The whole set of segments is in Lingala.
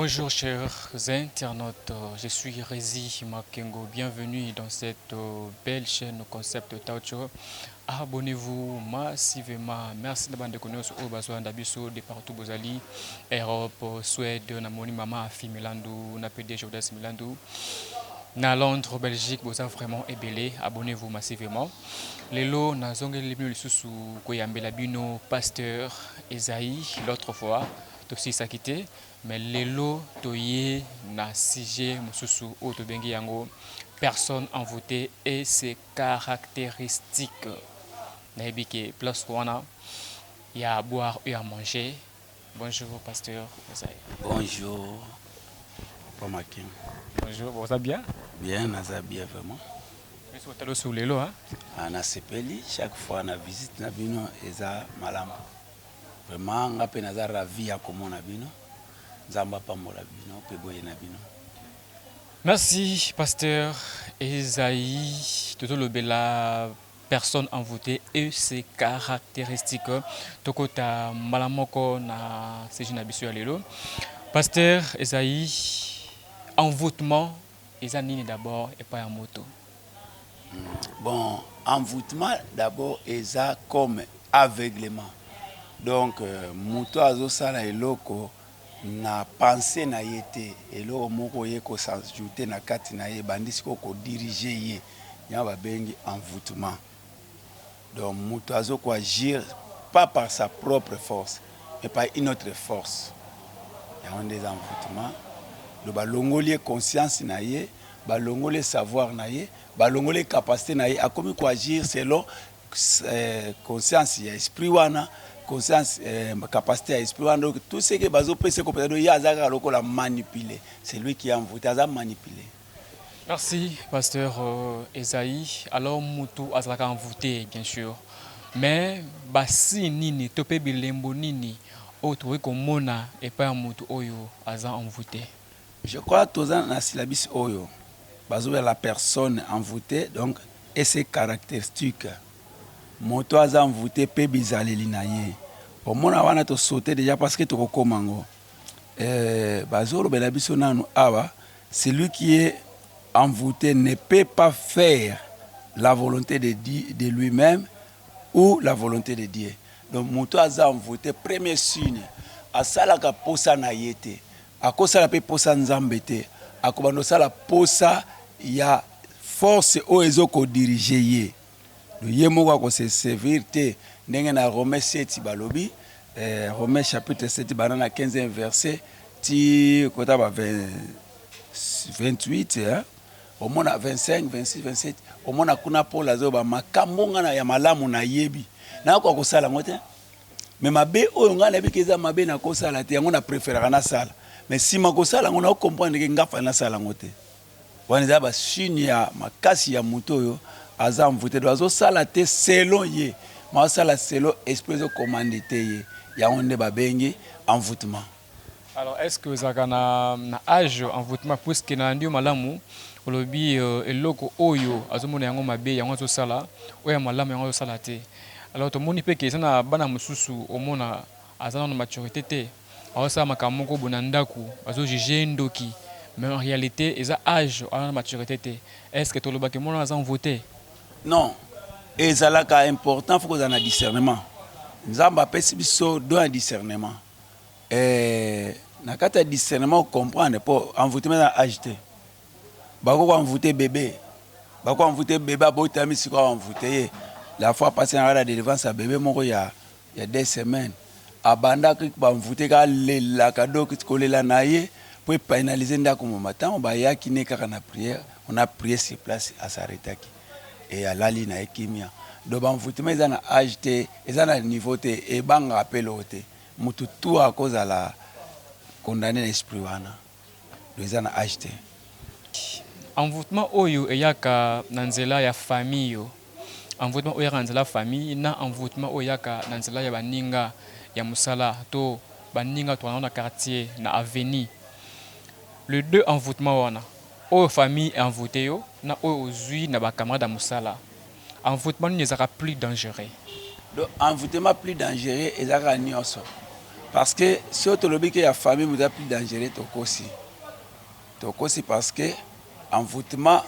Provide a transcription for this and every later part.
Bonjour chers internautes, je suis Rézi Makengo. Bienvenue dans cette belle chaîne Concept Taucho. Abonnez-vous massivement. Merci na bandeko nyonso oyo bazolanda biso de partout bozali. Europe, Suède, na moni mama Afi Milandu, na PDG Odas Milandu. Na Londres, Belgique, boza vraiment ebele. Abonnez-vous massivement. Lelo nazongeli bino lisusu koyambela bino pasteur Esaïe l'autre fois tosilisaki te, mais lelo toye na sujet mosusu oyo tobengi yango personne envoûtée et ses caractéristiques. Nayebi ke place wana ya à boire et à manger. Bonjour pasteur Esaïe. Bonjour Papa Makengo. Bonjour, boza bien? Bien, naza bien vraiment. Biso otala osu lelo, hein? Ah, nasepeli chaque fois na visite na bino eza malamu. Vraiment nga mpe naza ravi ya komona bino. Nzambe apambola bino mpe boye na bino. Merci pasteur Esaïe. Tozolobela personne envoûtée et ses caractéristiques. Tokota mbala moko na sujet na biso ya lelo. Pasteur Esaïe, envoûtement eza nini d'abord epai ya moto? Bon, envoûtement d'abord eza comme aveuglement. Donc moto azosala eloko na pensée na ye te, eloko moko ye kos'ajouter na kati na ye, ebandi sikoyo kodiriger ye, yango babengi envoûtement. Donc moto azokoagir pas par sa propre force mais par une autre force, yango nde eza envoûtement. Donc balongoli ye conscience na ye, balongoli ye savoir na ye, balongoli ye capacité na ye, akomi koagir selon conscience ya esprit wana, conscience, capacité ya esprit wana. Donc tout ce que bazopesa kopesa, donc ye aza kaka lokola manipulé. C'est lui qui est envoûté, aza manipulé. Merci pasteur Esaïe. Alors mutu azalaka envoûté bien sûr, mais basi nini to mpe bilembo nini oyo tokoki komona epai ya mutu oyo aza envoûté? Je crois toza na syllabus oyo bazobela la personne envoûtée donc et ses caractéristiques. Moto aza envoûté mpe bizaleli na ye, omona wana tosaute déjà parce que tokokóma yango. Bazolobela biso nanu awa: celui qui est envoûté ne peut pas faire la volonté de Dieu, de lui-même ou la volonté de Dieu. Donc moto aza envoûté, premier signe, asalaka posa na ye te, akosala mpe posa Nzambe te, akobanda kosala posa ya force oyo ezokodiriger ye. Ye moko akose servir te, ndenge na Romain 7 balobi, Romain chapitre 7, banda na 15e verset ti kota ba 28, eh? Omona 25, 26, 27, omona kuna Paul azoba makambo nga na ya malamu nayebi nakoka kosala yango te, mais mabe oyo ngai nayebi ke eza mabe nakosala te, yango na préféraka nasala. Mais nsima kosala yango, nacomprendre ke nga fa nasala yango te. Wana eza basigne ya makasi ya moto oyo aza envoûté. Donc azosala te selon ye, ma azosala selon esprit ezocommande te ye, yango nde babengi envoûtement. Alors est ce que ozalaka na âge envoûtement? Puisque nalandi yo malamu, olobi eloko oyo azomona yango mabe yango azosala, oyo ya malamu yango azosala te. Alors tomoni mpe ke eza na bana mosusu, omona aza nano maturité te, azosala makambo moko boye na ndako, bazojuger ndoki, mais en réalité eza âge, aza na maturité te. Est ce que tolobaki mona aza envoûté? Non, ezalaka important, faut kozala na discernement. Nzambe apesi biso don ya discernement. Na kati ya discernement comprendre mpo envoûtement eza na âge te. Bakoki envoûter bébé, bako envoûter bébé abotami sikoyo, envoûter ye. La fois passée na kati ya délivrance ya bébé moko ya 2 semaines, abandaki baenvoûter kaka, alelaka, donc kolela na ye po epénaliser ndako moma. Ntango bayaki ne kaka na prière, on a prié sur place, asarretaki e alali na ye kimia. Donc baenvoûtement eza na âge te, eza na niveau te, ebangaka mpe eloko te. Motu tu akozala condamné na esprit wana, donc eza na âge te. Envoûtement oyo eyaka na nzela ya famille yo, envoûtement oyo eyaka na nzela ya famille na envoûtement oyo eyaka na nzela ya baninga ya mosala to baninga tokanga na quartier, na avenue, le deux envoûtement wana, oyo famille envoûté yo na oyo ozwi na bacamarade ya mosala, envoûtement nini ezalaka plus dangereux? Donc envoûtement plus dangereux eza kaka nyonso. Parce que soki tolobi ke ya famille moto aza plus dangereux, tokosi, tokosi, parce que envoûtement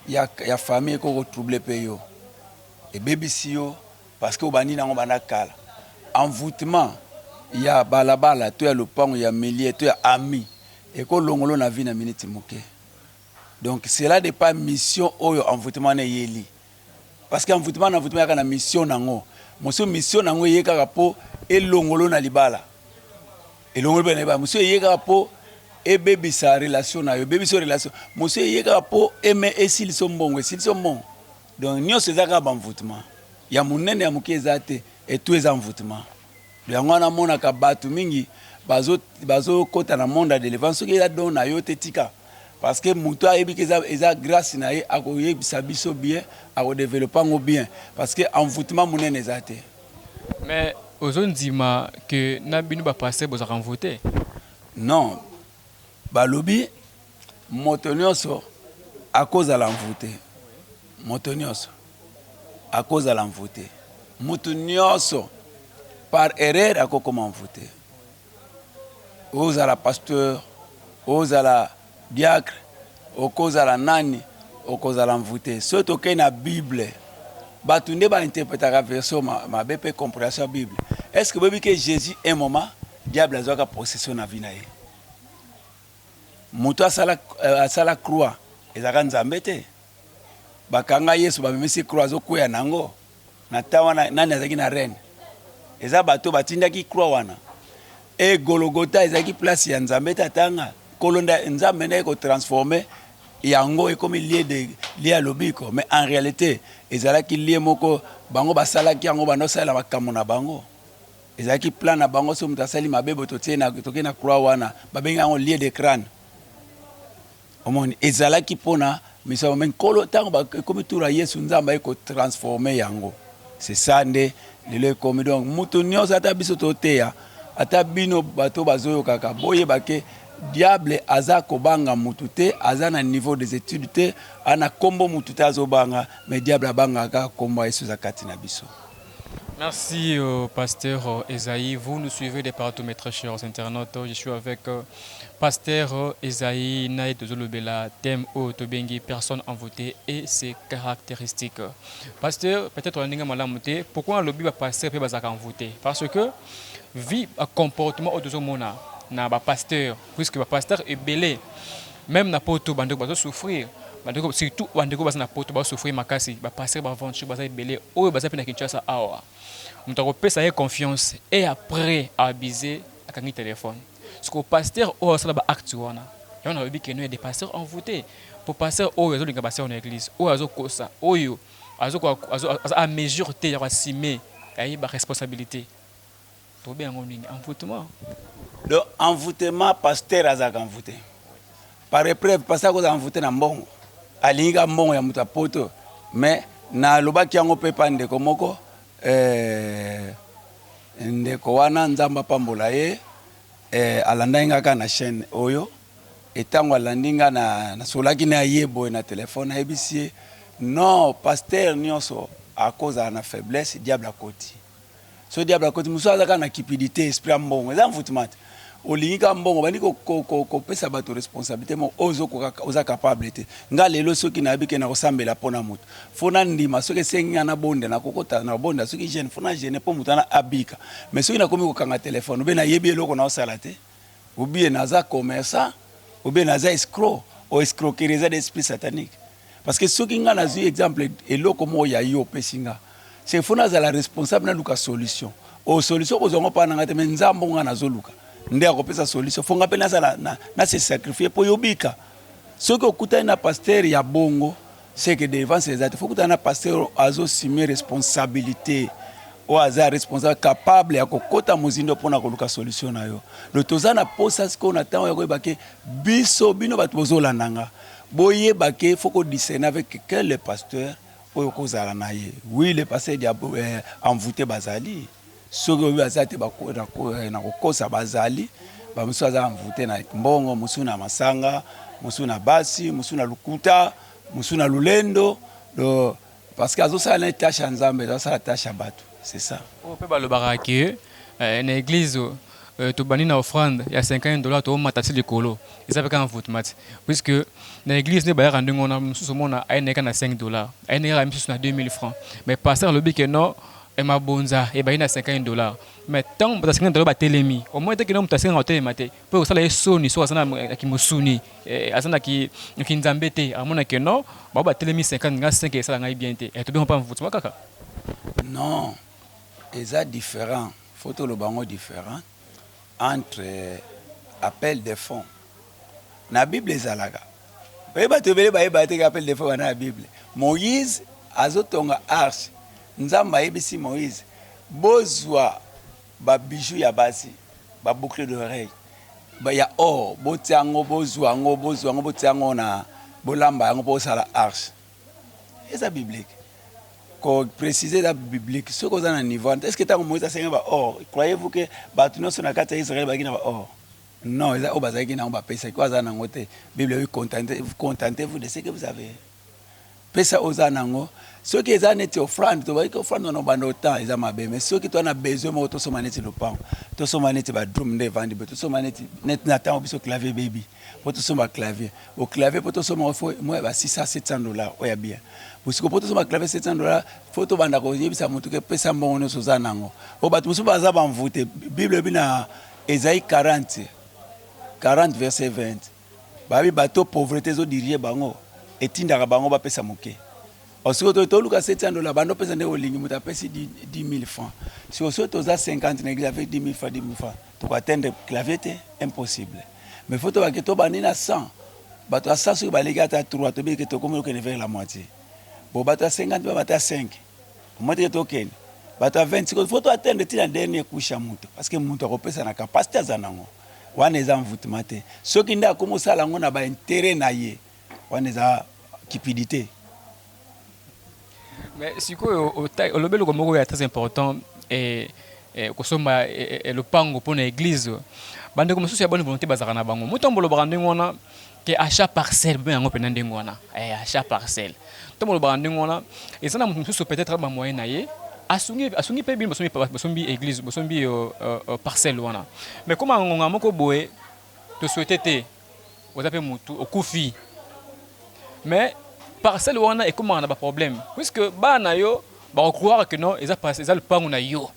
ya famille ekoki kotroubler mpe yo, ebebisi yo, parce que obandi nango banda kala. Envoûtement ya balabala to ya lopango, ya milieu to ya ami, ekolongolo na vie na miniti moke. Donc cela dépend mission oyo envoûtement wana eyeli, parce que envoûtement na envoûtement yaka na mission nango. Mosusu mission nango eye kaka mpo elongolo na libala, elongolo mpe na libala. Mosusu eye kaka mpo ebebisa relation na yo, ebebisa relation. Mosusu eye kaka mpo eme esilisa mbongo, esilisa mbongo. Donc nyonso eza kaka baenvoûtement, ya monene, ya moke eza te, etu eza envoûtement. Yango wana amonaka bato mingi bazokɔta na monde ya délivrance. Soki eza don na yo te, tika, parce que moto ayebi ke eza grâce na ye, akoyebisa biso bien, akodévelopper yango bien, parce que envoûtement monene eza te. Mais ozondima ke na bino bapasteur bozalaka envoûté? Non, balobi moto nyonso akozala envoûté, moto nyonso akozala envoûté, moto nyonso par erreur akokoma envoûté. Ozala pasteur, ozala diacre, okozala nani, okozala envoûté. Soki tokei na Bible, bato nde bainterprétaka version mabe mpe compréhension ya Bible. Est ce que boyebi ke Jésus, un moment, diable azwaka possession na vie na ye? Moto asala croix ezalaka Nzambe te. Bakanga Yesu, bamemisi croix, azokwea nango. Na ta wana, nani azalaki na reine? Eza bato batindaki croix wana. E Gologota ezalaki place ya Nzambe te. Atanga nkolo Nzambe nde ekotransformer yango, ekomi lieu de lieu ya lobiko. Mais en réalité ezalaki lieu moko bango basalaki yango, bando osalela makambo na bango, ezalaki plan na bango. So moto asali mabe boye, totie tokei na croix wana, babengi yango lieu de crâne. Omoni, ezalaki mpona misala. Me nkolo, ntango ekomi tour ya Yesu, Nzambe aye kotransformer yango. C'est ça nde lelo ekomi. Donc moto nyonso, ata biso toteya, ata bino bato bazoyokaka, boyeba ke diable aza kobanga mutu te, aza na niveau des études te, aza na nkombo mutu te azobanga, mais diable abangaka kaka nkombo ya Yesu eza kati na biso. Merci, pasteur Esaïe. Vous nous suivez de partout, mes très chers internautes. Je suis avec pasteur Esaïe Naït Zolobela, thème oyo personne envoûtée et ses caractéristiques. Pasteur, peut-être on a malamu te, pourquoi le ba pasteur peut bazaka envoûté? Parce que vie comportement oyo tozomona na ba pasteur, puisque ba pasteur ebele même na poto, bandeko bazo souffrir, bandeko surtout bandeko baza na poto bazo souffrir makasi. Ba pasteur ba aventure baza ebele oyo baza pe na Kinshasa awa. Moto akopesa ye confiance et après abuse, akangi téléphone. Siko pasteur oyo asala ba acte wana, yango nalobi ke no ya des pasteurs envoûtés. Po pasteur oyo azolinga basœur na église, oyo azokosa, oyo aza à mesure te ya koassumer, ayeba responsabilité, tobe yango nini? Envoûtement. Donc envoûtement, pasteur azalaka envoûté par épreuve. Pasteur akozala envoûté na mbongo, alingi ka mbongo ya moto ya poto. Mais nalobaki yango mpe pa ndeko moko, ndeko wana, Nzambe apambola ye, alandaki nga kaka na chaîne oyo. Etango alandi nga, nasolaki na ye boye na telefone, nayebisi ye: non, pasteur nyonso akozala na faiblesse, diable akoti. So diable akoti, mosusu aza kaka na cupidité, esprit ya mbongo, eza envoûtement te. Olingi kaka mbongo, bandi kopesa bato responsabilité moko oyo oza capable te. Nga lelo, soki nayebi ke nakosambela mpo na moto, fo nandima. Soki esengi nga nabonda, nakokota nabonda. Soki jeûne, fo na jeûne mpo moto wana abika. Mais soki nakomi kokanga telefone, obe nayebi eloko naosala te, obie naza commerçant, obie naza escroc, o escroquerie eza d'esprit satanique. Parce que soki nga nazwi exemple eloko moko ya yo opesi nga, c'est fo nazala responsable, naluka solution. O solution kozwa ngo mpa na nga te, me Nzambe nga nazoluka nde akopesa solution. Fo nga mpe nazala na se sacrifier mpo yobika. Soki okutani na pasteur ya bongo, c'est que délivrance eza te. Fo okutana na pasteur azoassumer responsabilité, oyo aza responsable, capable ya kokɔta mozindo mpona koluka solution na yo. Donc toza na posa sikoyo na ntango ya koyeba ke biso, bino bato bozolanda nga, boyeba ke fo kodiscerner avec quel pasteur oyo kozala na ye. Oui, le pasteur envoûté bazali. Soki oyo baza te na kokosa, bazali. Bamosusu aza envoûté na mbongo, mosusu na masanga, mosusu na basi, mosusu na lukuta, mosusu na lulendo. Do parce que azosala na tâche ya Nzambe, azosala tâche ya bato, c'est ça. Oyo mpe balobaka ke na église Tobandi na offrande ya 50 $ toomata ti likolo, eza mpe kaka envoûtement te, puisque na église nde bayaka ndenge wana. Mosusu omona aye na ye kaka na 5 $, aye na ye kaka misusu na 2000 francs, mais pasteur alobi ke non, mabonza ebandi na 50 $. Mais ntango moto ya 50 $ batelemi, omoni te kino moto asengaka kotelema te mpo kosala ye soni. Soki aza na kimosuni, aza na kinzambe te, amona ke non, bao batelemi 50, nga 5 esala ngai bien te. Tobenga mpa envoûtement kaka? Non, eza différent. Faut toloba yango différent entre appel de fonds na Bible. Ezalaka, oye, bato ebele bayeba te appel de fonds wana na Bible. Moïse azotonga arche, Nzambe ayebisi Moïse: bozwa babijoux ya basi, baboucle d'oreille ya or, botia yango, bozwa yango, bozwa yango, botia yango na bolamba yango mpo osala arche. Eza biblique, koprécise eza biblique. Soki oza na niveau, est ce que ntango Moïse asengi ba or, croyez-vous que bato nyonso na kati ya Israel bazalaki na ba or? Non, eza oyo bazalaki nango bapesaki. Oyo aza nango te, Bible eyi: contentez-vous de ce que vous avez. Pesa oza nango. Soki eza neti offrande, tobaki offrande wana obanda otan, eza mabe. Mais soki toza na besoin moko, tosomba neti lopango, tosomba neti badrum nde evandi boye, tosomba neti na ntango biso clavier bebi, mpo tosomba clavier, o clavier mpo tosomba, faut mwa ba 600 700 $ oyo ya bien. Bosiko mpo tosomba clavier 700 $, faut tobanda koyebisa motu ke pesa mbongo nyonso oza nango. O bato mosusu baza bamvute. Bible ebi na Esaïe 40 40 verset 20, babi bato pauvreté ezodirige bango, etindaka bango bapesa moke. Sikoyo toluka 700 $, bando opesa nde olingi. Moto apesi 10 000 francs. Sikoyo soki toza 50 na église avec 10 000 francs, 10 000 francs, tokoatteindre clavier te, impossible. Mais faut tobake, tobandi na 100. Bato ya 100 soki baleki ata 3, tobiki tokomi okende vers la moitié. Bon, bato ya 50 babata 5, omoi teke tokende. Bato ya 20, sikoyo faut toatteindre ntina dernier couche ya moto, parce que moto akopesa na capacité aza nango. Wana eza envoûtement te. Soki nde akomi osala yango na baintérêt na ye, wana eza cupidité. Mais sikoyo olobi eloko moko ya très important, kosomba lopango mpona église. Bandeko mosusu ya bonne volonté bazalaka na bango. Moto bolobaka ndenge wana ke achat parcelle, mpe yango mpena ndenge wana, achat parcelle, to bolobaka ndenge wana, eza na moto mosusu peut-être bamoyen na ye asungi, asungi mpe bino, basombi église, bosombi parcelle wana. Mais koma ngonga moko boye, tosouhaite te, oza mpe motu okufi, mais parcelle wana ekomaka na baproblème, puisque bana yo bakocroire que non, eza lopango na yo.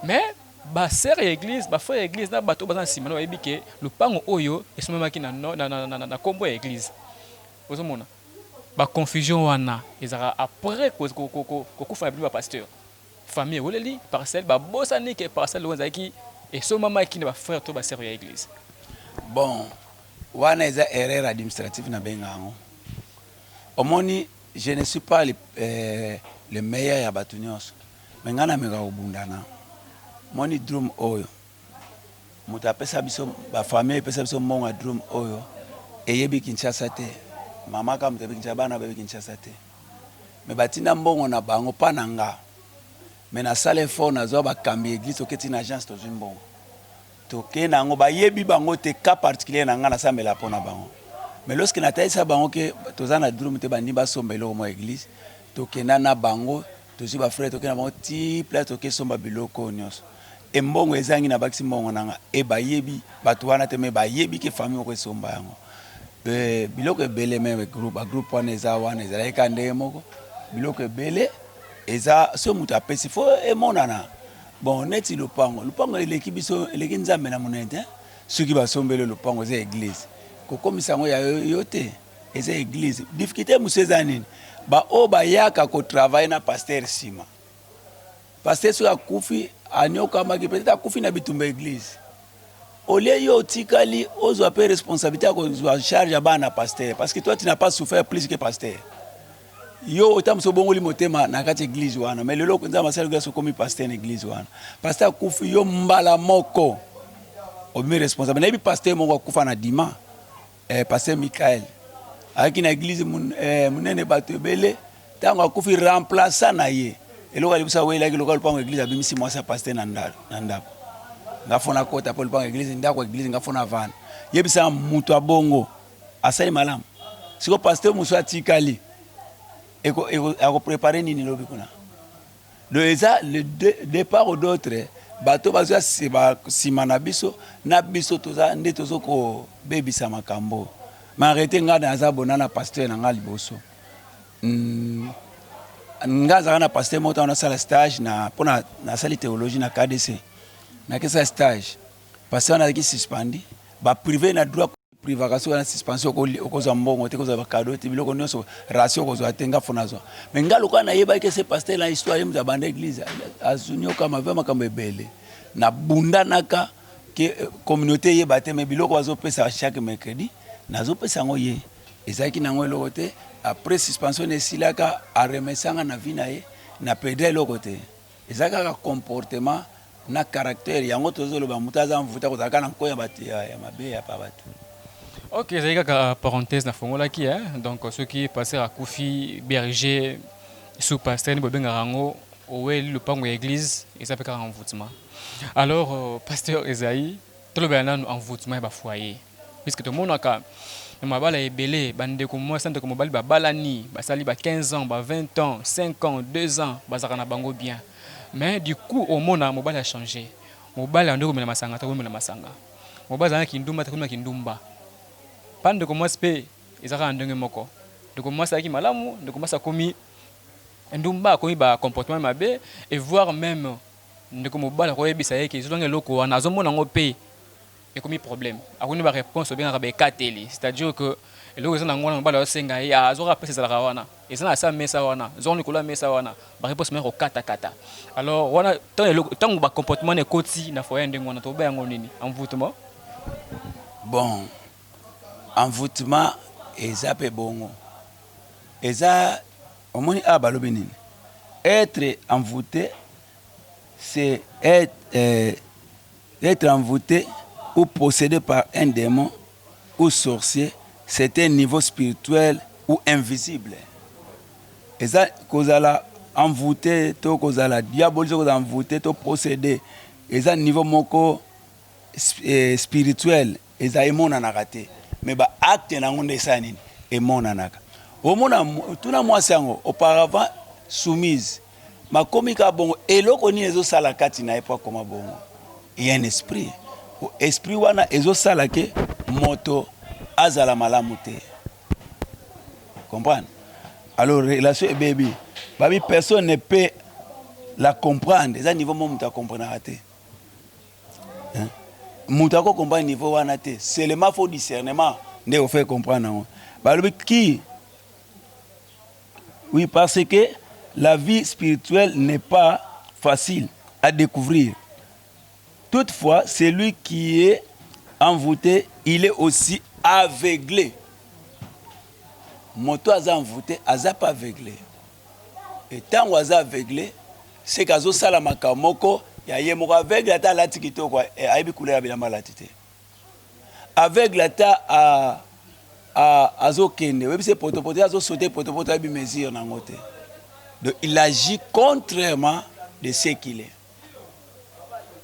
Mais basœur ya église, bafrère ya église na bato baza na nsima na bayebi ke lopango oyo esomamaki na nkombo ya église. Ozomona baconfusion wana ezalaka après kokufa na bino bapasteur. Famille eweleli parcelle, babosani ke parcelle oyo ezalaki esomamaki na bafrère to basœur ya église. Bon, wana eza erreur administrative na benga yango. Omoni, je ne suis pas le meilleur ya bato nyonso, me ngai nameka kobundana. Moni drum oyo moto apesa biso, bafamille epesa biso mbongo ya drum oyo, eyebi Kinshasa te. Mama kaka moto ayebi Kinshasa, bana bayebi Kinshasa te, me batinda mbongo na bango mpa na nga. Me nasala effort, nazwa bakambi église, toketi na agence, tozwi mbongo, tokei na yango. Bayebi bango te, cas particulier na nga, nasambela mpo na bango. Mais lorsque natalisa bango ke toza na drum te, bandi basomba eloko mwa église. Tokenda na bango, tozwi bafrère, tokenda na bango ti place, tokesomba biloko nyonso. Embongo ezangi, na bakisi mbongo na nga. E bayebi bato wana te, me bayebi ke famille moko esomba yango. Biloko ebele, me groupe, bagroupe wana eza wana, ezalaki kaka ndenge moko. Biloko ebele eza, so moto apesi, faut emonana. Bon, neti lopango, lopango eleki biso, eleki Nzambe na monene te. Soki basombeli lopango, eza église, kokomisa yango ya yo te, eza église. Difficulté mosusu eza nini? Baoyo bayaka kotravaille na pasteur nsima pasteur soki akufi, anyokamaki, peut-être akufi na bitumba église, olie yo otikali ozwa mpe responsabilité ya kozwa charge ya bana pasteur, parce que toi, tu n'as pas souffert plus que pasteur. Yo ota mosu obongoli motema na kati église wana, mais lelo Nzambe asali grâce, okomi pasteur na église wana. Pasteur akufi, yo mbala moko obimi responsable. Nayebi pasteur moko akufa na dima, pasteur Michael, ayaki na église monene, bato ebele. Ntango akufi, remplaçant na ye, eloko alibusa awelaki lokola lopango église, abimisi mwasi ya pasteur na ndako: nga faut nakota mpo lopango église, ndako église, nga faut navanda. Yebisaka moto abongo asali malamu. Siko pasteur mosusu atikali, akoprépare nini lobi kuna? Donc eza le départ ou d'autre. Bato bazoya nsima na biso na biso toza nde tozo kobebisa makambo. Mais en réalité ngai naza bona na pasteur na ngai liboso. Ngai azalaka na pasteur moko ntango nasala stage na mpo nasali théologie na KDC. Nakesala stage. Pasteur wana azalaki suspendu, ba privé na droit privaka soki wana suspension, okozwa mbongo te, kozwa bacadeau te, biloko nyonso, ration okozwa te. Nga fo nazwa, mais nga lokola nayebaki ese pasteur na histoire, ye moto abanda église, azuniokama ve makambo ebele, nabundanaka ke communauté eyeba te. Mais biloko bazopesa chaque mercredi, nazopesa yango ye, ezalaki nango eloko te. Après suspension esilaka, aremesanga na vie na ye, na perdre eloko te. Eza kaka comportement na caractère yango tozoloba. Moto aza mvuta kozala kaka na nkoya bato ya mabe ya pa bato. Ok, ezali kaka parenthèse nafongolaki. Donc soki pasteur akufi, berger, sous pasteur, nde bobengaka yango, oweli lopango ya église, eza mpe kaka envoûtement. Alors pasteur Esaïe, tolobela nanu envoûtement ya bafoyer, puisque tomonaka na mabala ebele, bandeko mwasi na ndeko mobali babalani, basali ba 15 ans, ba 20 ans, 5 ans, 2 ans, bazalaka na bango bien. Mais du coup omona mobali achanger, mobali ande komela masanga, ta komela masanga, mobali azala na kindumba, ta komela kindumba. Mpa ndeko mwasi mpe eza kaka ndenge moko. Ndeko mwasi azalaki malamu, ndeko mwasi akomi ndumba, akomi bacomportement mabe, et voire même ndeko mobali akoyebisa ye ke ezolanga eloko wana, azomona yango mpe ekomi problème, akomi baréponse obengaka baekateli. C'est-à-dire que eloko eza nango wana, mobali azosenga ye, azwaka apesa, ezalaka wana, eza na sa mesa wana, zwaka likolo ya mesa wana, baréponse moko kokatakata. Alors wana ntango bacomportement na ekoti na foyer ndenge wana, tokoba yango nini? Envoûtement? Bon, envoûtement eza mpe bongo. Eza, omoni awa balobi nini? Être envoûté, c'est être envoûté ou possédé par un démon ou sorcier. C'est un niveau spirituel ou invisible. Eza kozala envoûté to kozala diabolisé, kozala envoûté to possédé, eza niveau moko spirituel, eza emonanaka te, mais baacte nango nde esala nini? Emonanaka. Omona, tuna mwasi yango, auparavant soumise, makomi kaka bongo. Eloko nini ezosala kati na ye mpo akoma bongo? Ya un esprit. Esprit wana ezosala ke moto azala malamu te, comprendre? Alors relation ebebi, babi personne ne peut la comprendre. Eza niveau mo moto akomprenaka te. Moto akocomprendre niveau wana te, seulement faut discernement nde ofaire comprendre yango. Balobi qui, oui, parce que la vie spirituelle n'est pas facile à découvrir. Toutefois, celui qui est envoûté, il est aussi aveuglé. Moto aza envoûté aza pas aveuglé. Ntango aza aveuglé, c'est que azosala makambo moko ya ye moko. Aveugle, ata alati kitoko, ayebi couleur ya bilamba alati te. Aveugle, ata azokende, oyebi se potopoto, azosaute potopoto, ayebi mesure nango te. Donc il agit contrairement de ce qu'il est.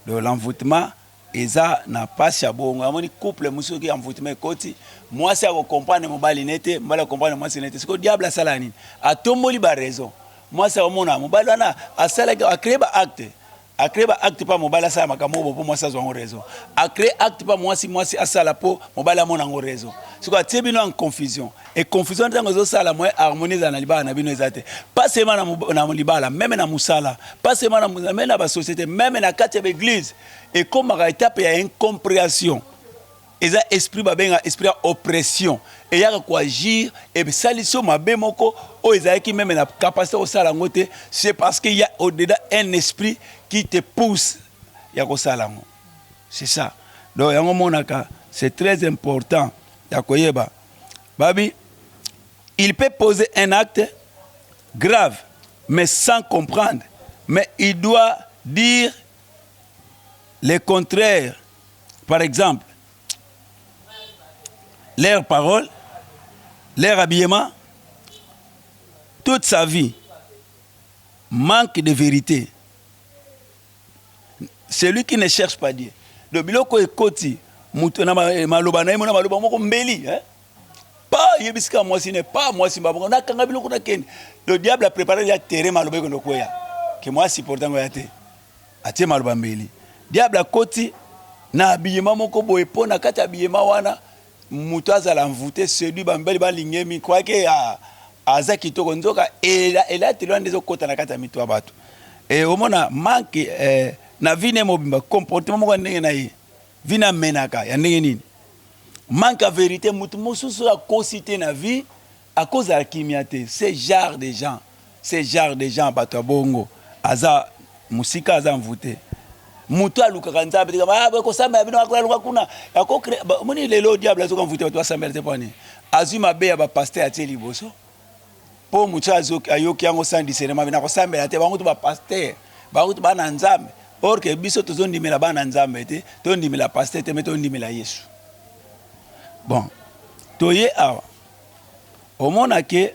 Donc l'envoûtement eza na mpasi ya bongo. Amoni couple mosusu, soki envoûtement ekoti, mwasi akocomprendre mobali ne te, mobali akocomprendre mwasi ne te. Sikoyo diable asala nini? Atomboli baraison. Mwasi akomona mobali wana asalaki, acréer baacte, acréer baacte mpa mobali asala makambo oyo mpo mwasi azwa yango raison, acréer acte mpa mwasi, mwasi asala mpo mobali amona yango raison. Sikoyo atie bino en confusion, et confusion ntango ezosala, moyen harmonie ezala na libala na bino eza te. Pas seulement na libala, même na mosala, pas seulement même na basociété, même na kati ya baeglise, ekomaka étape ya incompréhension. Eza esprit babenga esprit ya oppression, eyaka koagir, esalisi yo mabe moko oyo ezalaki même na capacité kosala yango te. C'est parce qu'il y a au-dedans un esprit qui te pousse ya kosala yango, c'est ça. Donc yango monaka, c'est très important ya koyeba. Babi il peut poser un acte grave mais sans comprendre, mais il doit dire le contraire. Par exemple, leur parole, leur habillement, toute sa vie manque de vérité. Celui qui ne cherche pas Dieu. Donc biloko ekoti mutu na maloba na ye, mona maloba moko mbeli, hein? Pa yebisika mwasi ne pa mwasi mbabongo nakanga biloko nakende. Le diable a préparé ya terrain, maloba ekende kweya ke mwasi supporte yango ya te, atie maloba mbeli. Diable akoti na habillement moko boye po na kati ya habillement wana mutu azala envoute, seduit, ba mibali balinga ye mingi, croyant que aza kitoko, nzoka elateli wana nde ezokota na kati ya mitu ya batu. Et omona manque na vie na ye mobimba, comportement moko ya ndenge na ye, vie na amenaka ya ndenge nini? Manque ya verite, mutu mosusu oyo akosi te na vie akozala kimia te. Ce genre de gens, ce genre de gens, bato ya bongo aza mosika, aza envoute. Moto alukaka Nzambe te, ah, kosambela bino aluka kuna omoni lelo diable azoka envoute bato basambela te. Mpo nini? Azwi mabe ya bapasteur atie liboso, mpo moto ayoki yango sans discernement, na kosambela te, bango to bapasteur, bango to bana Nzambe. Or que biso tozondimela bana Nzambe te, tondimela pasteur te, mais tondimela Yesu. Bon, toye awa, omona ke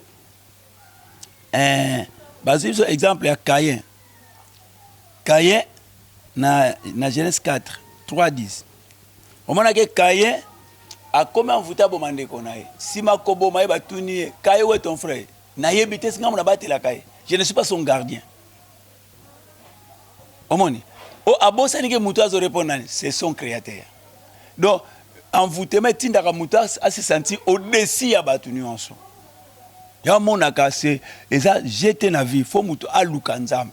bazwi biso exemple ya Caïn. Caïn na Genèse 4 3 10, omona ke Caïn akomi envoûté, aboma ndeko na ye. Nsima koboma ye, batuni ye: "Caïn, où est ton frère?" "Nayebi te, singa mo nabatelaka ye, je ne suis pas son gardien." Omoni o abosani ke moto azo répondre nani? C'est son créateur. Donc envoûtement etindaka moto ase sentir au-dessus ya bato nyonso. Ya omonaka se eza jete na vie, faut moto aluka Nzambe,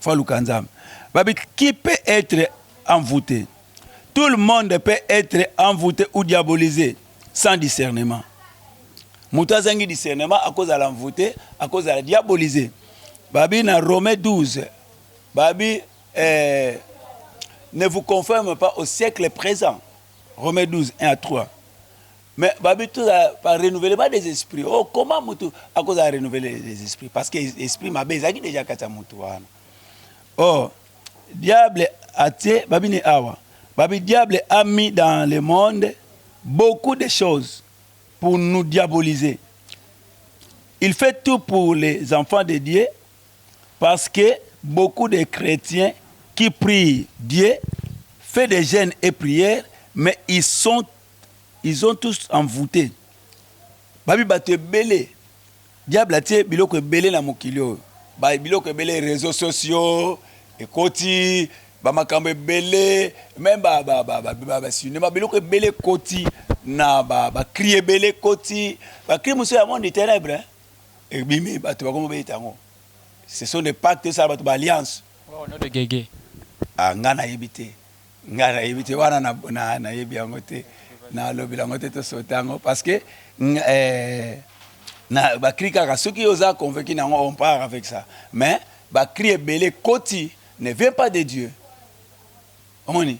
faut aluka Nzambe. Babi: qui peut être envoûté? Tout le monde peut être envoûté ou diabolisé sans discernement. Moto azangi discernement akozala envoûté, akozala diabolisé. Babi na Romain 12, babi ne vous conforme pas au siècle présent, Romain 12 1 à 3. Mais babi tozala par renouvellement des esprits. Oh, comment moto akozala renouveler les esprits? Parce que esprit mabe ezalaki déjà kati ya moto wana. Or diable atie, babi ni awa, babi diable a mis dans le monde beaucoup de choses pour nous diaboliser. Il fait tout pour les enfants de Dieu, parce que beaucoup de chrétiens qui prient Dieu fait des jeûnes et prières, mais ils ont tous envoûté. Babi bato ebele, diable atie biloko ebele na mokili oyo, biloko ebele, réseaux sociaux ekoti, bamakambo ebele, même bacinéma, biloko ebele ekoti na bacri ebele ekoti, bacri mosusu ya monde ténèbre ebimi, bato bakomi beyeta yango. Ce sont des pactes esala bato baalliance. Au nom de Gege. Ah, nga nayebi te, nga nayebi te wana, nayebi yango te, nalobela yango te, tosota yango, parce que na bacri kaka, soki oza convaincu nango, on part avec ça. Mais bacri ebele koti ne vient pas de Dieu. Omoni